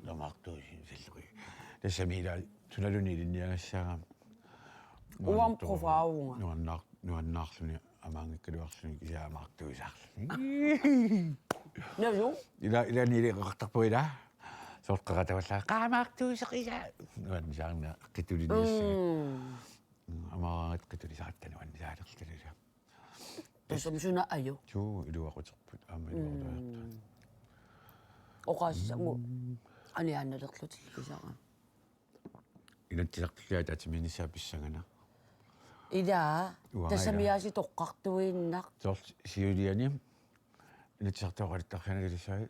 Aamaartuusineq sallui. Tassami ila sunaluunniit ilinniagassaagama. Uanga nuannertoq-, profaavunga. Nuannaar-, nuannaarluni amaanngikkaluarluni kisianni aamaartuusaarluni. Nalu? Ila, ila niileqartarpu ila. Soorlu qeratavallaaq qaamaartuuseq ila. Nuannisaarna qituliniassagit. Mm. Mm, amaaraat qitulisaratta nuannisaalerluni ila. Tassami suna aju. Suu, iluaquterput aamma iluaqutariartaa. Mm. oqaasissanngu aniaannalerlutillu kisara. Inatsisartulli ataatsimiinnissaa pissanganaq. Ilaa, uanga tassami ilaa. Aasiit toqqartuinnaq. Soorlu siuliani Inatsisartut oqaluttarfianni kilissaai.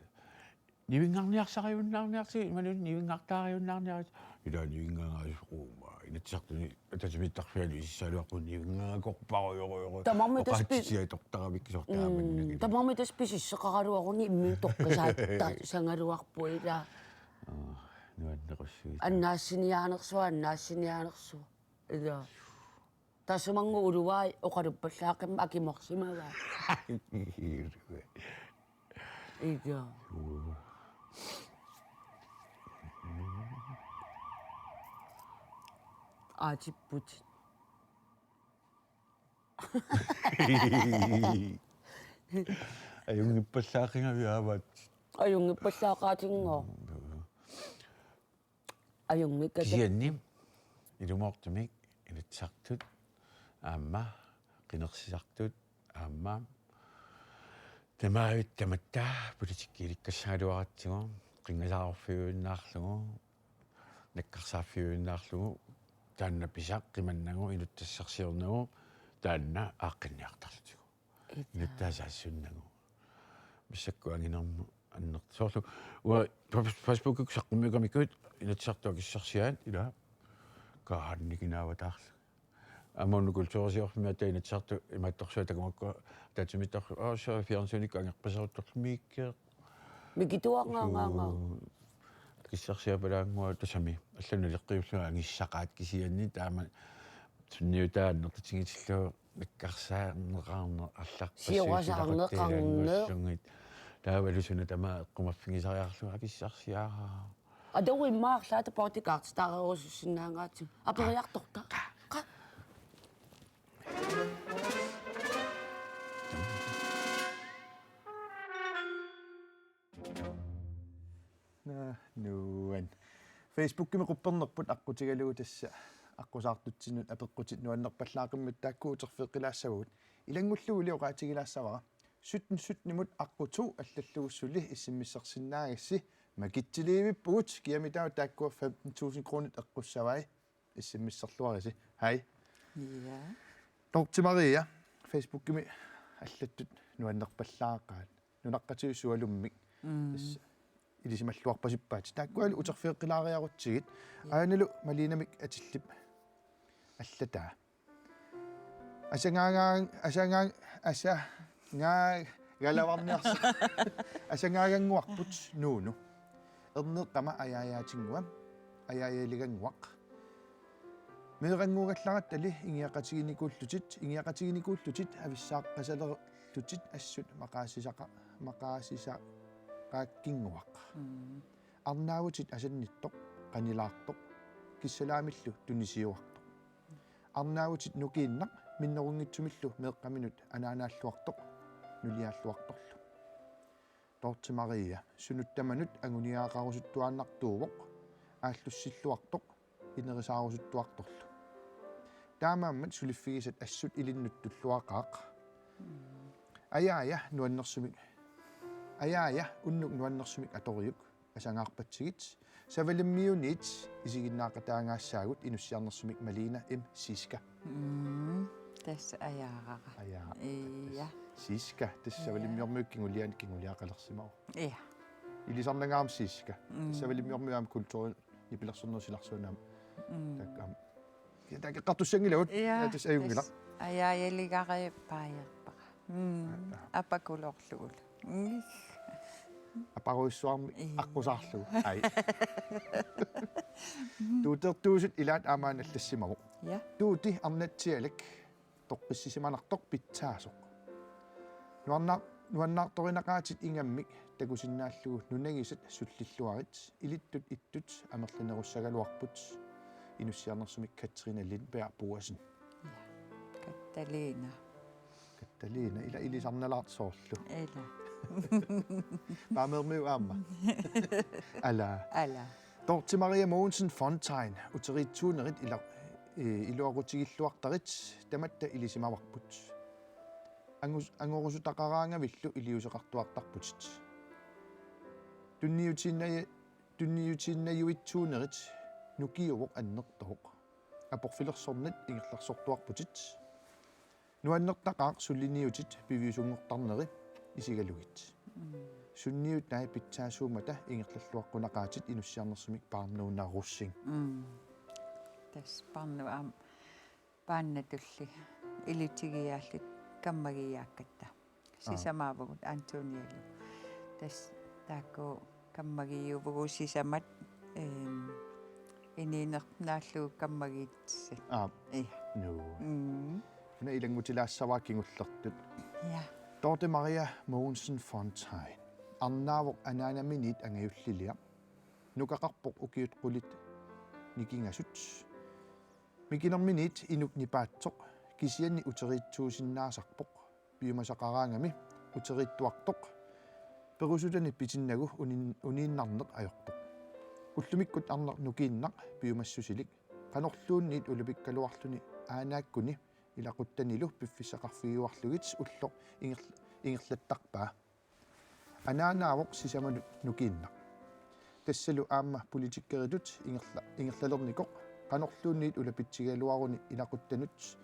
Nivinngarniarsariunnaarniarsi, imaluunniit nivinngartaariunnaarniarsi. Ilaa nivinngaangaasoquma. Inatsisartuni ataatsimiittarfiani isissagaluarpunga nivinngaangakorparujorujoru. Tamarmi tassa pi- oqaatsitiatortaramik kisortaamannagit. Mm, tamarmi tassa pisisseqaraluaruni imminnut toqqisaassagaluarput ilaa. Aa, nuannerussuit. Annaassiniaanersuaq, annaassiniaanersuaq. Ilaa. Tassami uluai oqaluppallaaqimmat akimorsimavaa. Ilaa. Aatipputit. Ajunngippallaaqigavit aamma. Ajunngippallaaqaatinngooq. Ajunngikkatit. Kisianni ilumoortumik Inatsisartut aamma qinersisartut aamma tamavitta tamatta politikkiilikkassagaluaratsigu, qinngasaarorfiujunnaarlugu, nakkarsaaffiujunnaarlugu, taanna pisaq qimannagu, inuttassarsiornagu, taanna aaqqinniartarlutigu. Ita. Inuttaassaassunnagu. Massakkut anginermut annertoq. Soorlu uanga Facebookikkut saqqummiukkamikku Inatsisartut akissarsiaat ilaa. Kaannikinaavataarlu. Aamma una kulturisiorfimmi aatsaat Inatsisartut imaattorsuaq takumakkua ataatsimiittarfik. Aa, så fjernsynikkut angerpaseruttorlu Mikke. Mikituarngaangaanga. Suu, akissarsiaapalaannguaq tassami. Allanut naleqqiullunga angissaqaat kisianni taama sunniutaa annertutigitillugu nakkarsaarneqarneq allarpassuit. Siorasaarneqarneq. Silaquttaalanngussuunngit. Taavalu suna tamaat eqqumaffigisariarlugu akissarsiaraa. Atugu immaqa arlaata bodyguarditaarerusussinnaagaatigut. Aperiartorta. Qa. Naa, nuan. Facebookimi quppernerput aqqutigalugu tassa aqqusaartutsinnut apeqqutit nuannerpallaaqimmat taakku uterfigeqqilaassavagut. Ilanngullugu oqaatigilaassavara. Sytten sytten-imut aqquttoq allallugu suli S M S-ersinnaagassi makitsiliivippugut kiamitaava taakkua femten tusind kronit eqqussavai. S M S-erluarisi. Hej. Ja. Dorthe Maria, Facebookimi allattut nuannerpallaaqaat. Nunaqqatigut sualummik. Mm. Tassa ilisimalluarpasippaatit. Taakkualu uterfigeqqilaariarutsigit. Ja. Aanalu Malinamik atillip allataa. Asangaagaan-, asangaan-, asa-, ngaa-, galavarniarsa-, asangaaganguarput Nuunu. Erneeqqama Ajaajaatinngua, Ajaajaliganguaq. Meerannguugallarattali ingiaqatiginikuullutit, ingiaqatiginikuullutit avissaaqqasalerlutit assut maqaasisaqa-, maqaasisaqaakkinnguaq. Mm. Arnaavutit asannittoq, qanilaartoq, kissalaamillu tunisiuartoq. Arnaavutit nukiinnaq minnerunngitsumillu meeqqaminut anaanaalluartoq, nuliaalluartorlu. Dorthe Maria, sunut tamanut anguniagaqarusuttuaannartuuvoq, aallussilluartoq, inerisaarusuttuartorlu. Taamaammat suliffigisat assut ilinnut tulluaqaaq. Ajaaja nuannersumik. Ajaaja unnuk nuannersumik atoriuk. Asangaarpatsigit, Savalimmiuniit isiginnaaqataagassagut inussiarnersumik Malina M. Siska. Mm, tassa ajaarara. Ajaarara. Ja. Siska, tassa. Ja. Savalimmiormiut kingulianik kinguliaqalersimavoq. Ja. Ilisarnanga aamma Siska. Mm. Savalimmiormiut aamma kulturi nipilersornerup silarsuani aamma. Mm. Taakku aamma. Ja, taakku eqqartussanngilagut. Ja, ja, tassa ajunngilaq. Tassa ajaajaligarai paajerpara. Mm, apakuloorlugulu. Mm. Aparujussuarmik. Ii. Aqqusaarlugu. Ai. Tuutertuusut ilaat aamma allassimavoq. Ja. Tuuti arnatsialak toqqissisimanartoq pitsaasoq. Nuanna-, nuannaartorinaqaatit ingammik takusinnaallugu nunagisat sullilluarit ilittut ittut amerlanerussagaluarput inussiarnersumik Katrine Lindberg Boesen. Ja. Katalina. Katalina, ila ilisarnalaartoq soorlu. Ila. Paamermiu aamma. Ala. Ala. Dorthe Maria Mogensen Fontain, uteriitsuunerit ila-, eh, iluaqutigilluartarit tamatta ilisimavarput. Angus-, angorusutaqaraangavillu iliuuseqartuartarputit. Tunniutiinnaja-, tunniutiinnajuitsuunerit nukiuvoq annertooq. Aporfilersornit ingerlaarsortuarputit. Nuannertaqaaq suliniutit piviusunngortarneri isigalugit. Mm. Sunniutai pitsaasuummata ingerlalluaqqunaqaatit inussiarnersunik paarnuunarussing. Mm. Tassa paarnuu aamma paannatulli ilutigiaallit kammagiiaakkatta. Aa. Sisamaavugut Antonialu. Tassa taakku kammagiiuvugut sisamat, ehm, inuunerput naallugu kammagiittussat. Aa. Ia. Nuu. Mm. Una ilanngutilaassavara kingullertut. Ia. Dorthe Maria Mogensen Fontain. Arnaavoq anaanaminiit angajulliliaq. Nukaqarpoq ukiut qulit nikingasut. Mikinerminiit inuk nipaatsoq, kisianni uteriitsuusinnaasarpoq, piumasaqaraangami uteriittuartoq, perusutani pitinnagu unin-, uniinnarneq ajortoq. Ullumikkut arnaq nukiinnaq piumassusilik, qanorluunniit ulapikkaluarluni aanaakkuni ilaquttanilu piffissaqarfigiuarlugit ulloq ingerl-, ingerlattarpaa. Anaanaavoq sisamanut nukiinnaq. Tassalu aamma politikeritut ingerla-, ingerlalernikoq qanorluunniit ulapitsigaluaruni ilaquttanut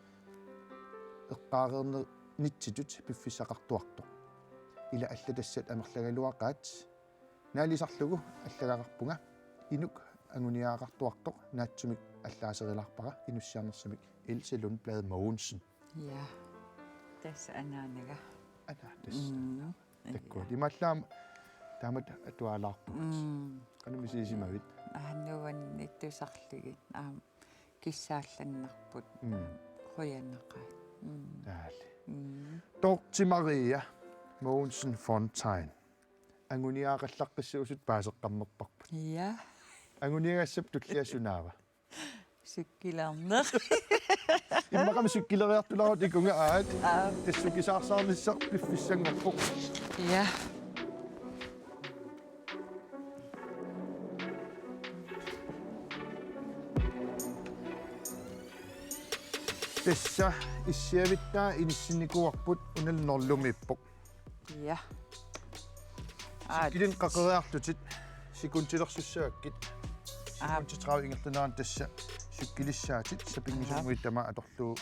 eqqaareernitsitut piffissaqartuartoq. Ila allatassat amerlagaluaqaat. Naalisarlugu allagaqarpunga inuk anguniagaqartuartoq naatsumik allaaserilaarpara inussiarnersunik Else Lundblad Mogensen. Ia. Tassa anaanaga. Ana, tassa. Mm. Takkua. Ia. Imaallaat taamatut atualaarpugut. Mm. Qanoq misigisimavit? Aa, nuanniittusarlugit. Aamma kissaallannarput. Mm. Qujanaqaat. Mm. Taali. Mm. Dorthe Maria Mogensen Fontain. Anguniagaqallaqqissuusut paaseqqammerparput. Ia. Anguniagassap tullia sunaava? Cykelerneq. Immaqami cykeleriartulaarut ikunga aat. Aap. Tassa sukisaarsaarnissaq piffissanngorpoq. Ia. Tassa issiavittaa inissinnikuuarput, unalu nullumiippoq. Ia. Aat. Cykelit qaqeriarlutit, sekundilersussavakkit. Aap. Sekundi tredive ingerlanerani tassa cykelissaatit, sapinngisammuit tamaat atorlugu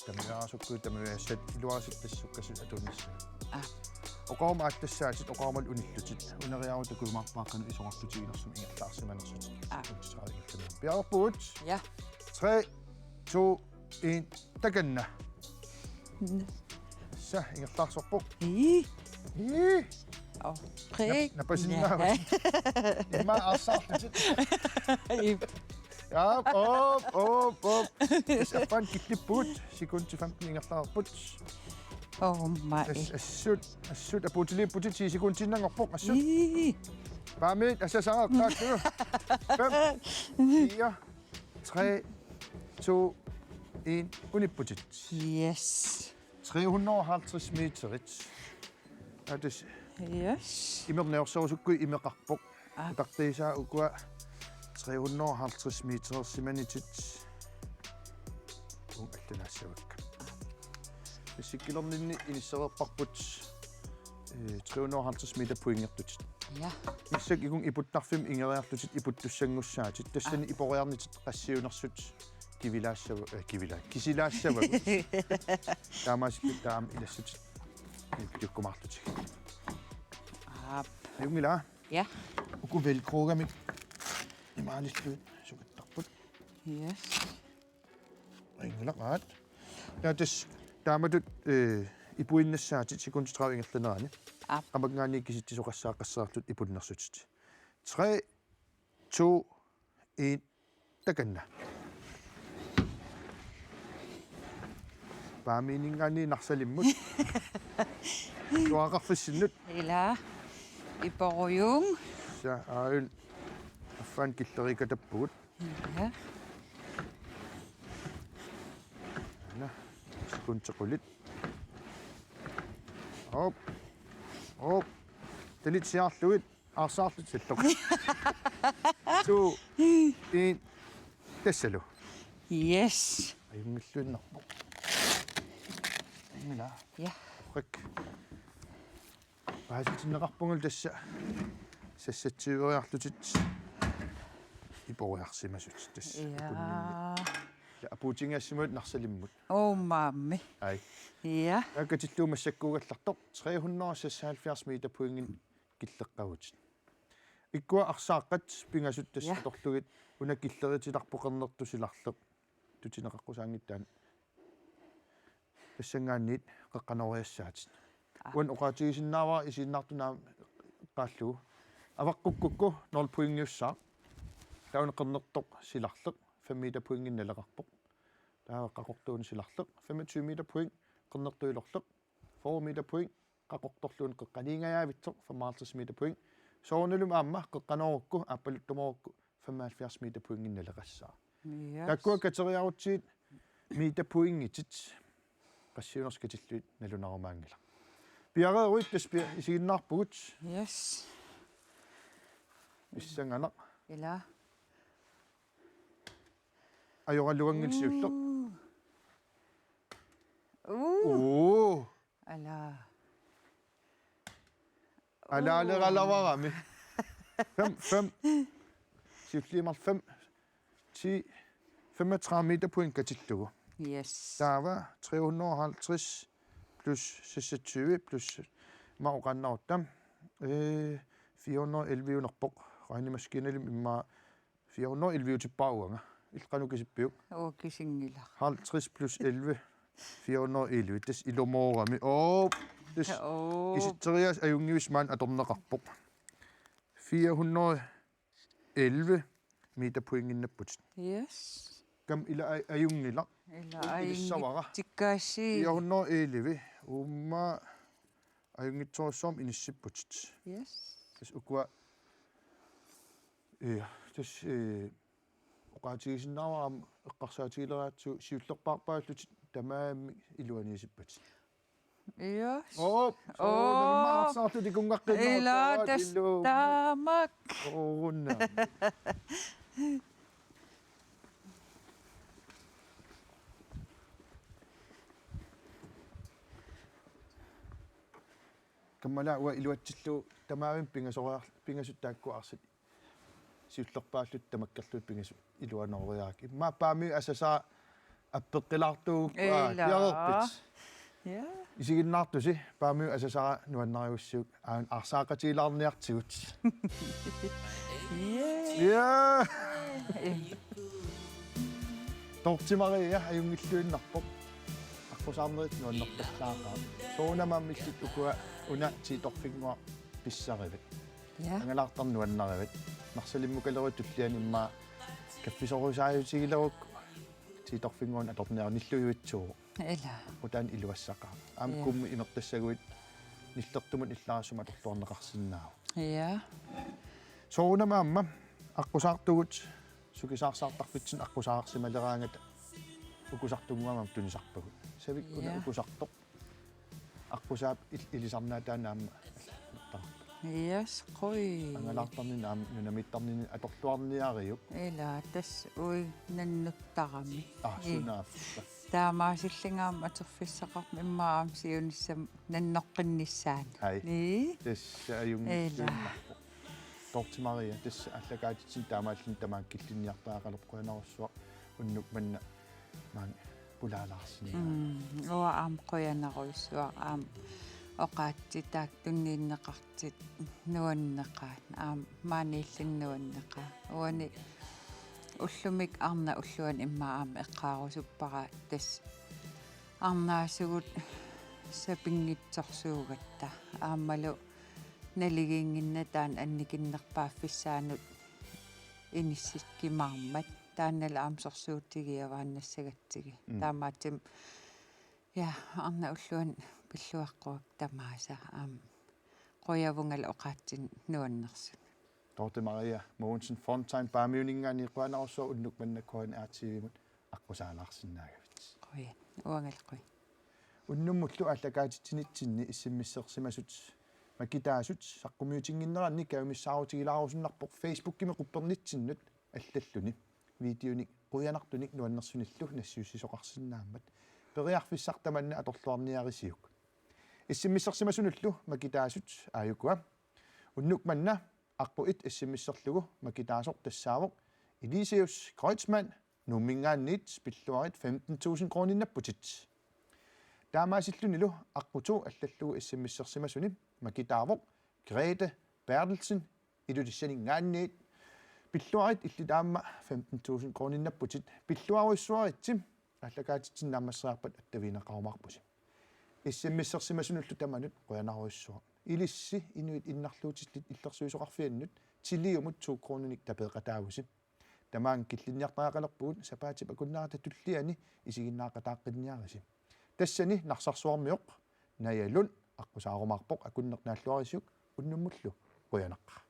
tamaviaasukkuit tamaviassat iluarisat tassa sukkasuumik atuunnissaat. Aap. Oqaruma aatsaassaatit, oqarumalu unillutit. Uneriarutta takujumaarpara qanoq isorarlutiginersutit ingerlaarsimanersutit. Aap. Sekundi tredive ingerlanerani. Piareerpugut. Ia. Tre, to, en, takanna. N- Tassa, ingerlaarsorpoq. Ii. Ii. Oh, prik. Nap-, napasinnaavatit. Immaqa arsartutit. Ii. Ja, op, op, op. Tassa affaan killippugut. Sekundi femten ingerlareerput. Oh, ma-, tassa assut, assut apuutiliipputit ti sekundiinnanngorpoq, assut. Ii. Paamit, asasara, taakku. Fem, fire, tre, to, en, unipputit. Yes. Tre hundrede og halvtreds meterit. Ja, tassa. Yes. Imerniorsorusukkuit imeqarpoq. Aap. Utartiisaa ukua tre hundrede og halvtreds meterersimanitit. Uum allanaassavakka. Cykelerninni inissereerparput, eh, tre hundrede og halvtreds meter pointertutit. Ja. Massakkut ipputtarfimmut ingeriarlutit iputtussanngussaatit. Tassani, aa, iporiarnitit qassiunersut kivilaassava-, eh, kivilaa-, kisilaassavagut. Taamaasillutit taama ilassutit. Ippiukkumaarlutigit. Aap. Ajunngilaa? Ja. Uku velcrogamik imaalillugit sukattarput. Yes. Ajunngilaq, aat. Taava tassa taamatut, eh, ipuinnassaatit sekundi tredive ingerlanerani. Aap. Qamanngaanniit kisitsisoqassaaqqasseriarlutit ipunnersutit. Tre, to, en, takanna. Paamiininngaanniit Narsalimmut. Tuaqarfissinnut. Ila. Iporujuung. Tassa aajuna. Affaan killereeqqatappugut. Ja. Aana. Sekundi qulit. Op. Op. Talitsiarlugit. Arsarlutillu. To, en, tassalu. Yes. Ajunngilluinnarpoq. Ajunngilaa. Ja. Orrak. Paasitinneqarpungalu tassa. Sassatsiueriarlutit iporiarsimasut tassa. Ja. Apuutigigassimavutit Narsalimmut. Uummaammi. Ai. Ja. Katillugu massakkuugallartoq tre hundrede og seksoghalvfjerds meterpointit killeqqavutit. Ikkua arsaaqqat pingasut tassa. Ja. Atorlugit una killeriitsitarpoq qernertoq silarleq. Tutineqaqqusaanngitsoq taanna. Tassanngaanniit qeqqanooriassaatit. Aa. Uani oqaatigisinnaavara isiginnaartunut aamma eqqaallugu. Avaqqukkukku nul pointiussaaq. Taava una qernertoq silarleq. Fem meterpointit naleqarpoq. Taava qaqortuunut silarleq. Femogtyve meterpoint qernertoq ilorleq. Fyrre meterpoint qaqortorluunniit qeqqaniingajaavitsoq, femoghalvtreds meterpoint. Soorunalumi aamma qeqqanoorukku, aappaluttumoorukku, femoghalvfjerds meterpointit naleqassaaq. Yes. Taakkua kateriarutsigit meterpointitit qassiunersut katillugit nalunarumaanngilaq. Piareeruit tassa pia-, isiginnaarpugut. Yes. Pissanganaq. Ila. Ajoraluanngilaq siulleq. Uu. Uu. Uu. Ala. Alaaleraluarami. Fem, fem. Siulliit marluk fem, ti, femogtredive meterpoint katillugu. Yes. Taava tre hundrede og halvtreds plus seksogtyve plus, ma oqaannarutta. Øh, fire hundrede og elleve unerpoq. Regnemaskinalim immaqa fire hundrede og elleve-utippara uanga. Illit qanoq kisippiuk? Uanga kisinngilaq. Halvtreds plus elleve. Fire hundrede og elleve. Tassa ilumoorami. Op. Tassa. Op. Kisitseriaaseq ajunngivissaq maani atorneqarpoq. Fire hundrede og elleve meterpointinnapputit. Yes. Kam ila aj-, ajunngilaq. Ila. Ilissavara. Ajunngitsikkaasii. Fire hundrede og elleve. Uumma ajunngitsorujussuarmik inissipputit. Yes. Tassa ukua. Ja, tassa, øh, oqaatigisinnaavara aamma eqqarsaatigileriartigu siullerpaarpaallutit tamarmik iluaniisippatit. Yes. Op, op, oo, nammaarsaartut ikunngaqqinnera. Ila taava tassa iluu. Taamak. Oorunna. Kammalaat uanga iluatsillugu tamarmik pingasoriar-, pingasut taakku arsaq siullerpaalluni tamakkerlugu pingasut iluanooriarakku. Immaqa Paamiut Asasara appeqqilaartuugukku, aa, ila. Piareerpit? Ja. Isiginnaartusi Paamiut Asasara nuannarigussiuk aamma arsaaqqatigilaarniartigut. Ja. Ja. Torti Maria ajunngilluinnarpoq. Aqqusaarnerit nuannerpallaaqaaq. Soorunami aamma illit ukua una Tiitorfinnguaq pissarivat. Ja. Angalaartarneq nuannarivat. Narsalimmukaleruit tulliani immaqa kaffisorusaajutigilerukku Tiitorfinnguaq atorniaruk nilluiuitsuuvoq. Ila. Utaani iluassaqaaq. Aamma, ja, kummut imertassaguit nillertumut illarissumut atorluarneqarsinnaavoq. Ja. Soorunami aamma aqqusaartugut sukisaarsaartarfitsinni aqqusaarsimaleraangata ukusartunnguamik tunisarpagut. Savik una, ja, ukusartoq. Aqqusaap il-, ilisarnaataanut aamma allattarpoq. Yes, qujan. Angalaartarnini aamma nunamiittarnini atorluarniariuk. Ila, tassa uiga nannuttarami. Aa, ii, sunaaffa. Taamaasillunga aamma atorfissaqarmat immaqa aamma siunissami nannoqqinnissaanut. Ai. Ii. Tassa ajunngilluinnarpoq. Ila. Torti Maria, tassa aallakaatitsinni taamaalilluni tamaanga killinniartariaqalerpoq, qujanarsuaq unnuk manna maanga pulaalaarsinnaagavit. Mm, uanga aamma qujanarujussuaq aamma oqaatsit taakku tunniunneqartut nuanneqaat, aamma maaniilluni nuanneqaat. Uani ullumi arnat ulluanni immaqa aamma eqqaarusuppara tassa arnaasugut sapinngitsorsuugatta aammalu naligiinnginnatta taanna annikinnerpaaffissaanut inissikkumaarmat. Taannalu aamma sorsuutigivaannassagatsigit. Mm. Taamaattumik, ja, arnat ulluanni pilluaqquakka tamaasa aamma qujavungalu oqaatsinik nuannersunut. Dorthe Maria Mogensen Fontain Paamiuninngaanniit qujanarsuaq unnuk manna K N R T V-mut aqqusaalaarsinnaagavit. Qujan. Uangalu qujan. Unnummullu aallakaatitsinitsinni issimmissersimasut makitaasut saqqummiutinnginneranni kajumissaarutigilaarusupparput Facebookimi quppernitsinnut allalluni videonik qujanartunik nuannersunillu nassiussisoqarsinnaammat. Periarfissaq tamanna atorluarniarisiuk. Issimmissersimasunullu makitaasut aajukua. Unnuk manna Aqqut S M S-erlugu makitaasoq tassaavoq Eliseus Kreutzmann, Nuumminngaanniit, pilluarit femten tusind kroninnapputit. Taamaasillunilu aqqut to allallugu S M S-ersimasuni makitaavoq Grete Berthelsen, Ilulissaninngaanniit, pilluarit illit aamma femten tusind kroninnapputit. Pilluarujussuaritsi, aallakaatitsinnut naammasseriarpat attavigineqarumaarpusi. S M S-ersimasunullu tamanut qujanarujussuaq. Ilissi inuit innarluutillit illersuisoqarfiannut Tiliumut to kroninik tapeeqataavusi. Tamaanga killinniartariaqalerpugut, sapaatip akunnerata tulliani isiginnaaqataaqqinniarisi. Tassani Narsarsuarmioq Naja Lund aqqusaarumaarpoq, akunneq naalluarisiuk, unnummullu qujanaq.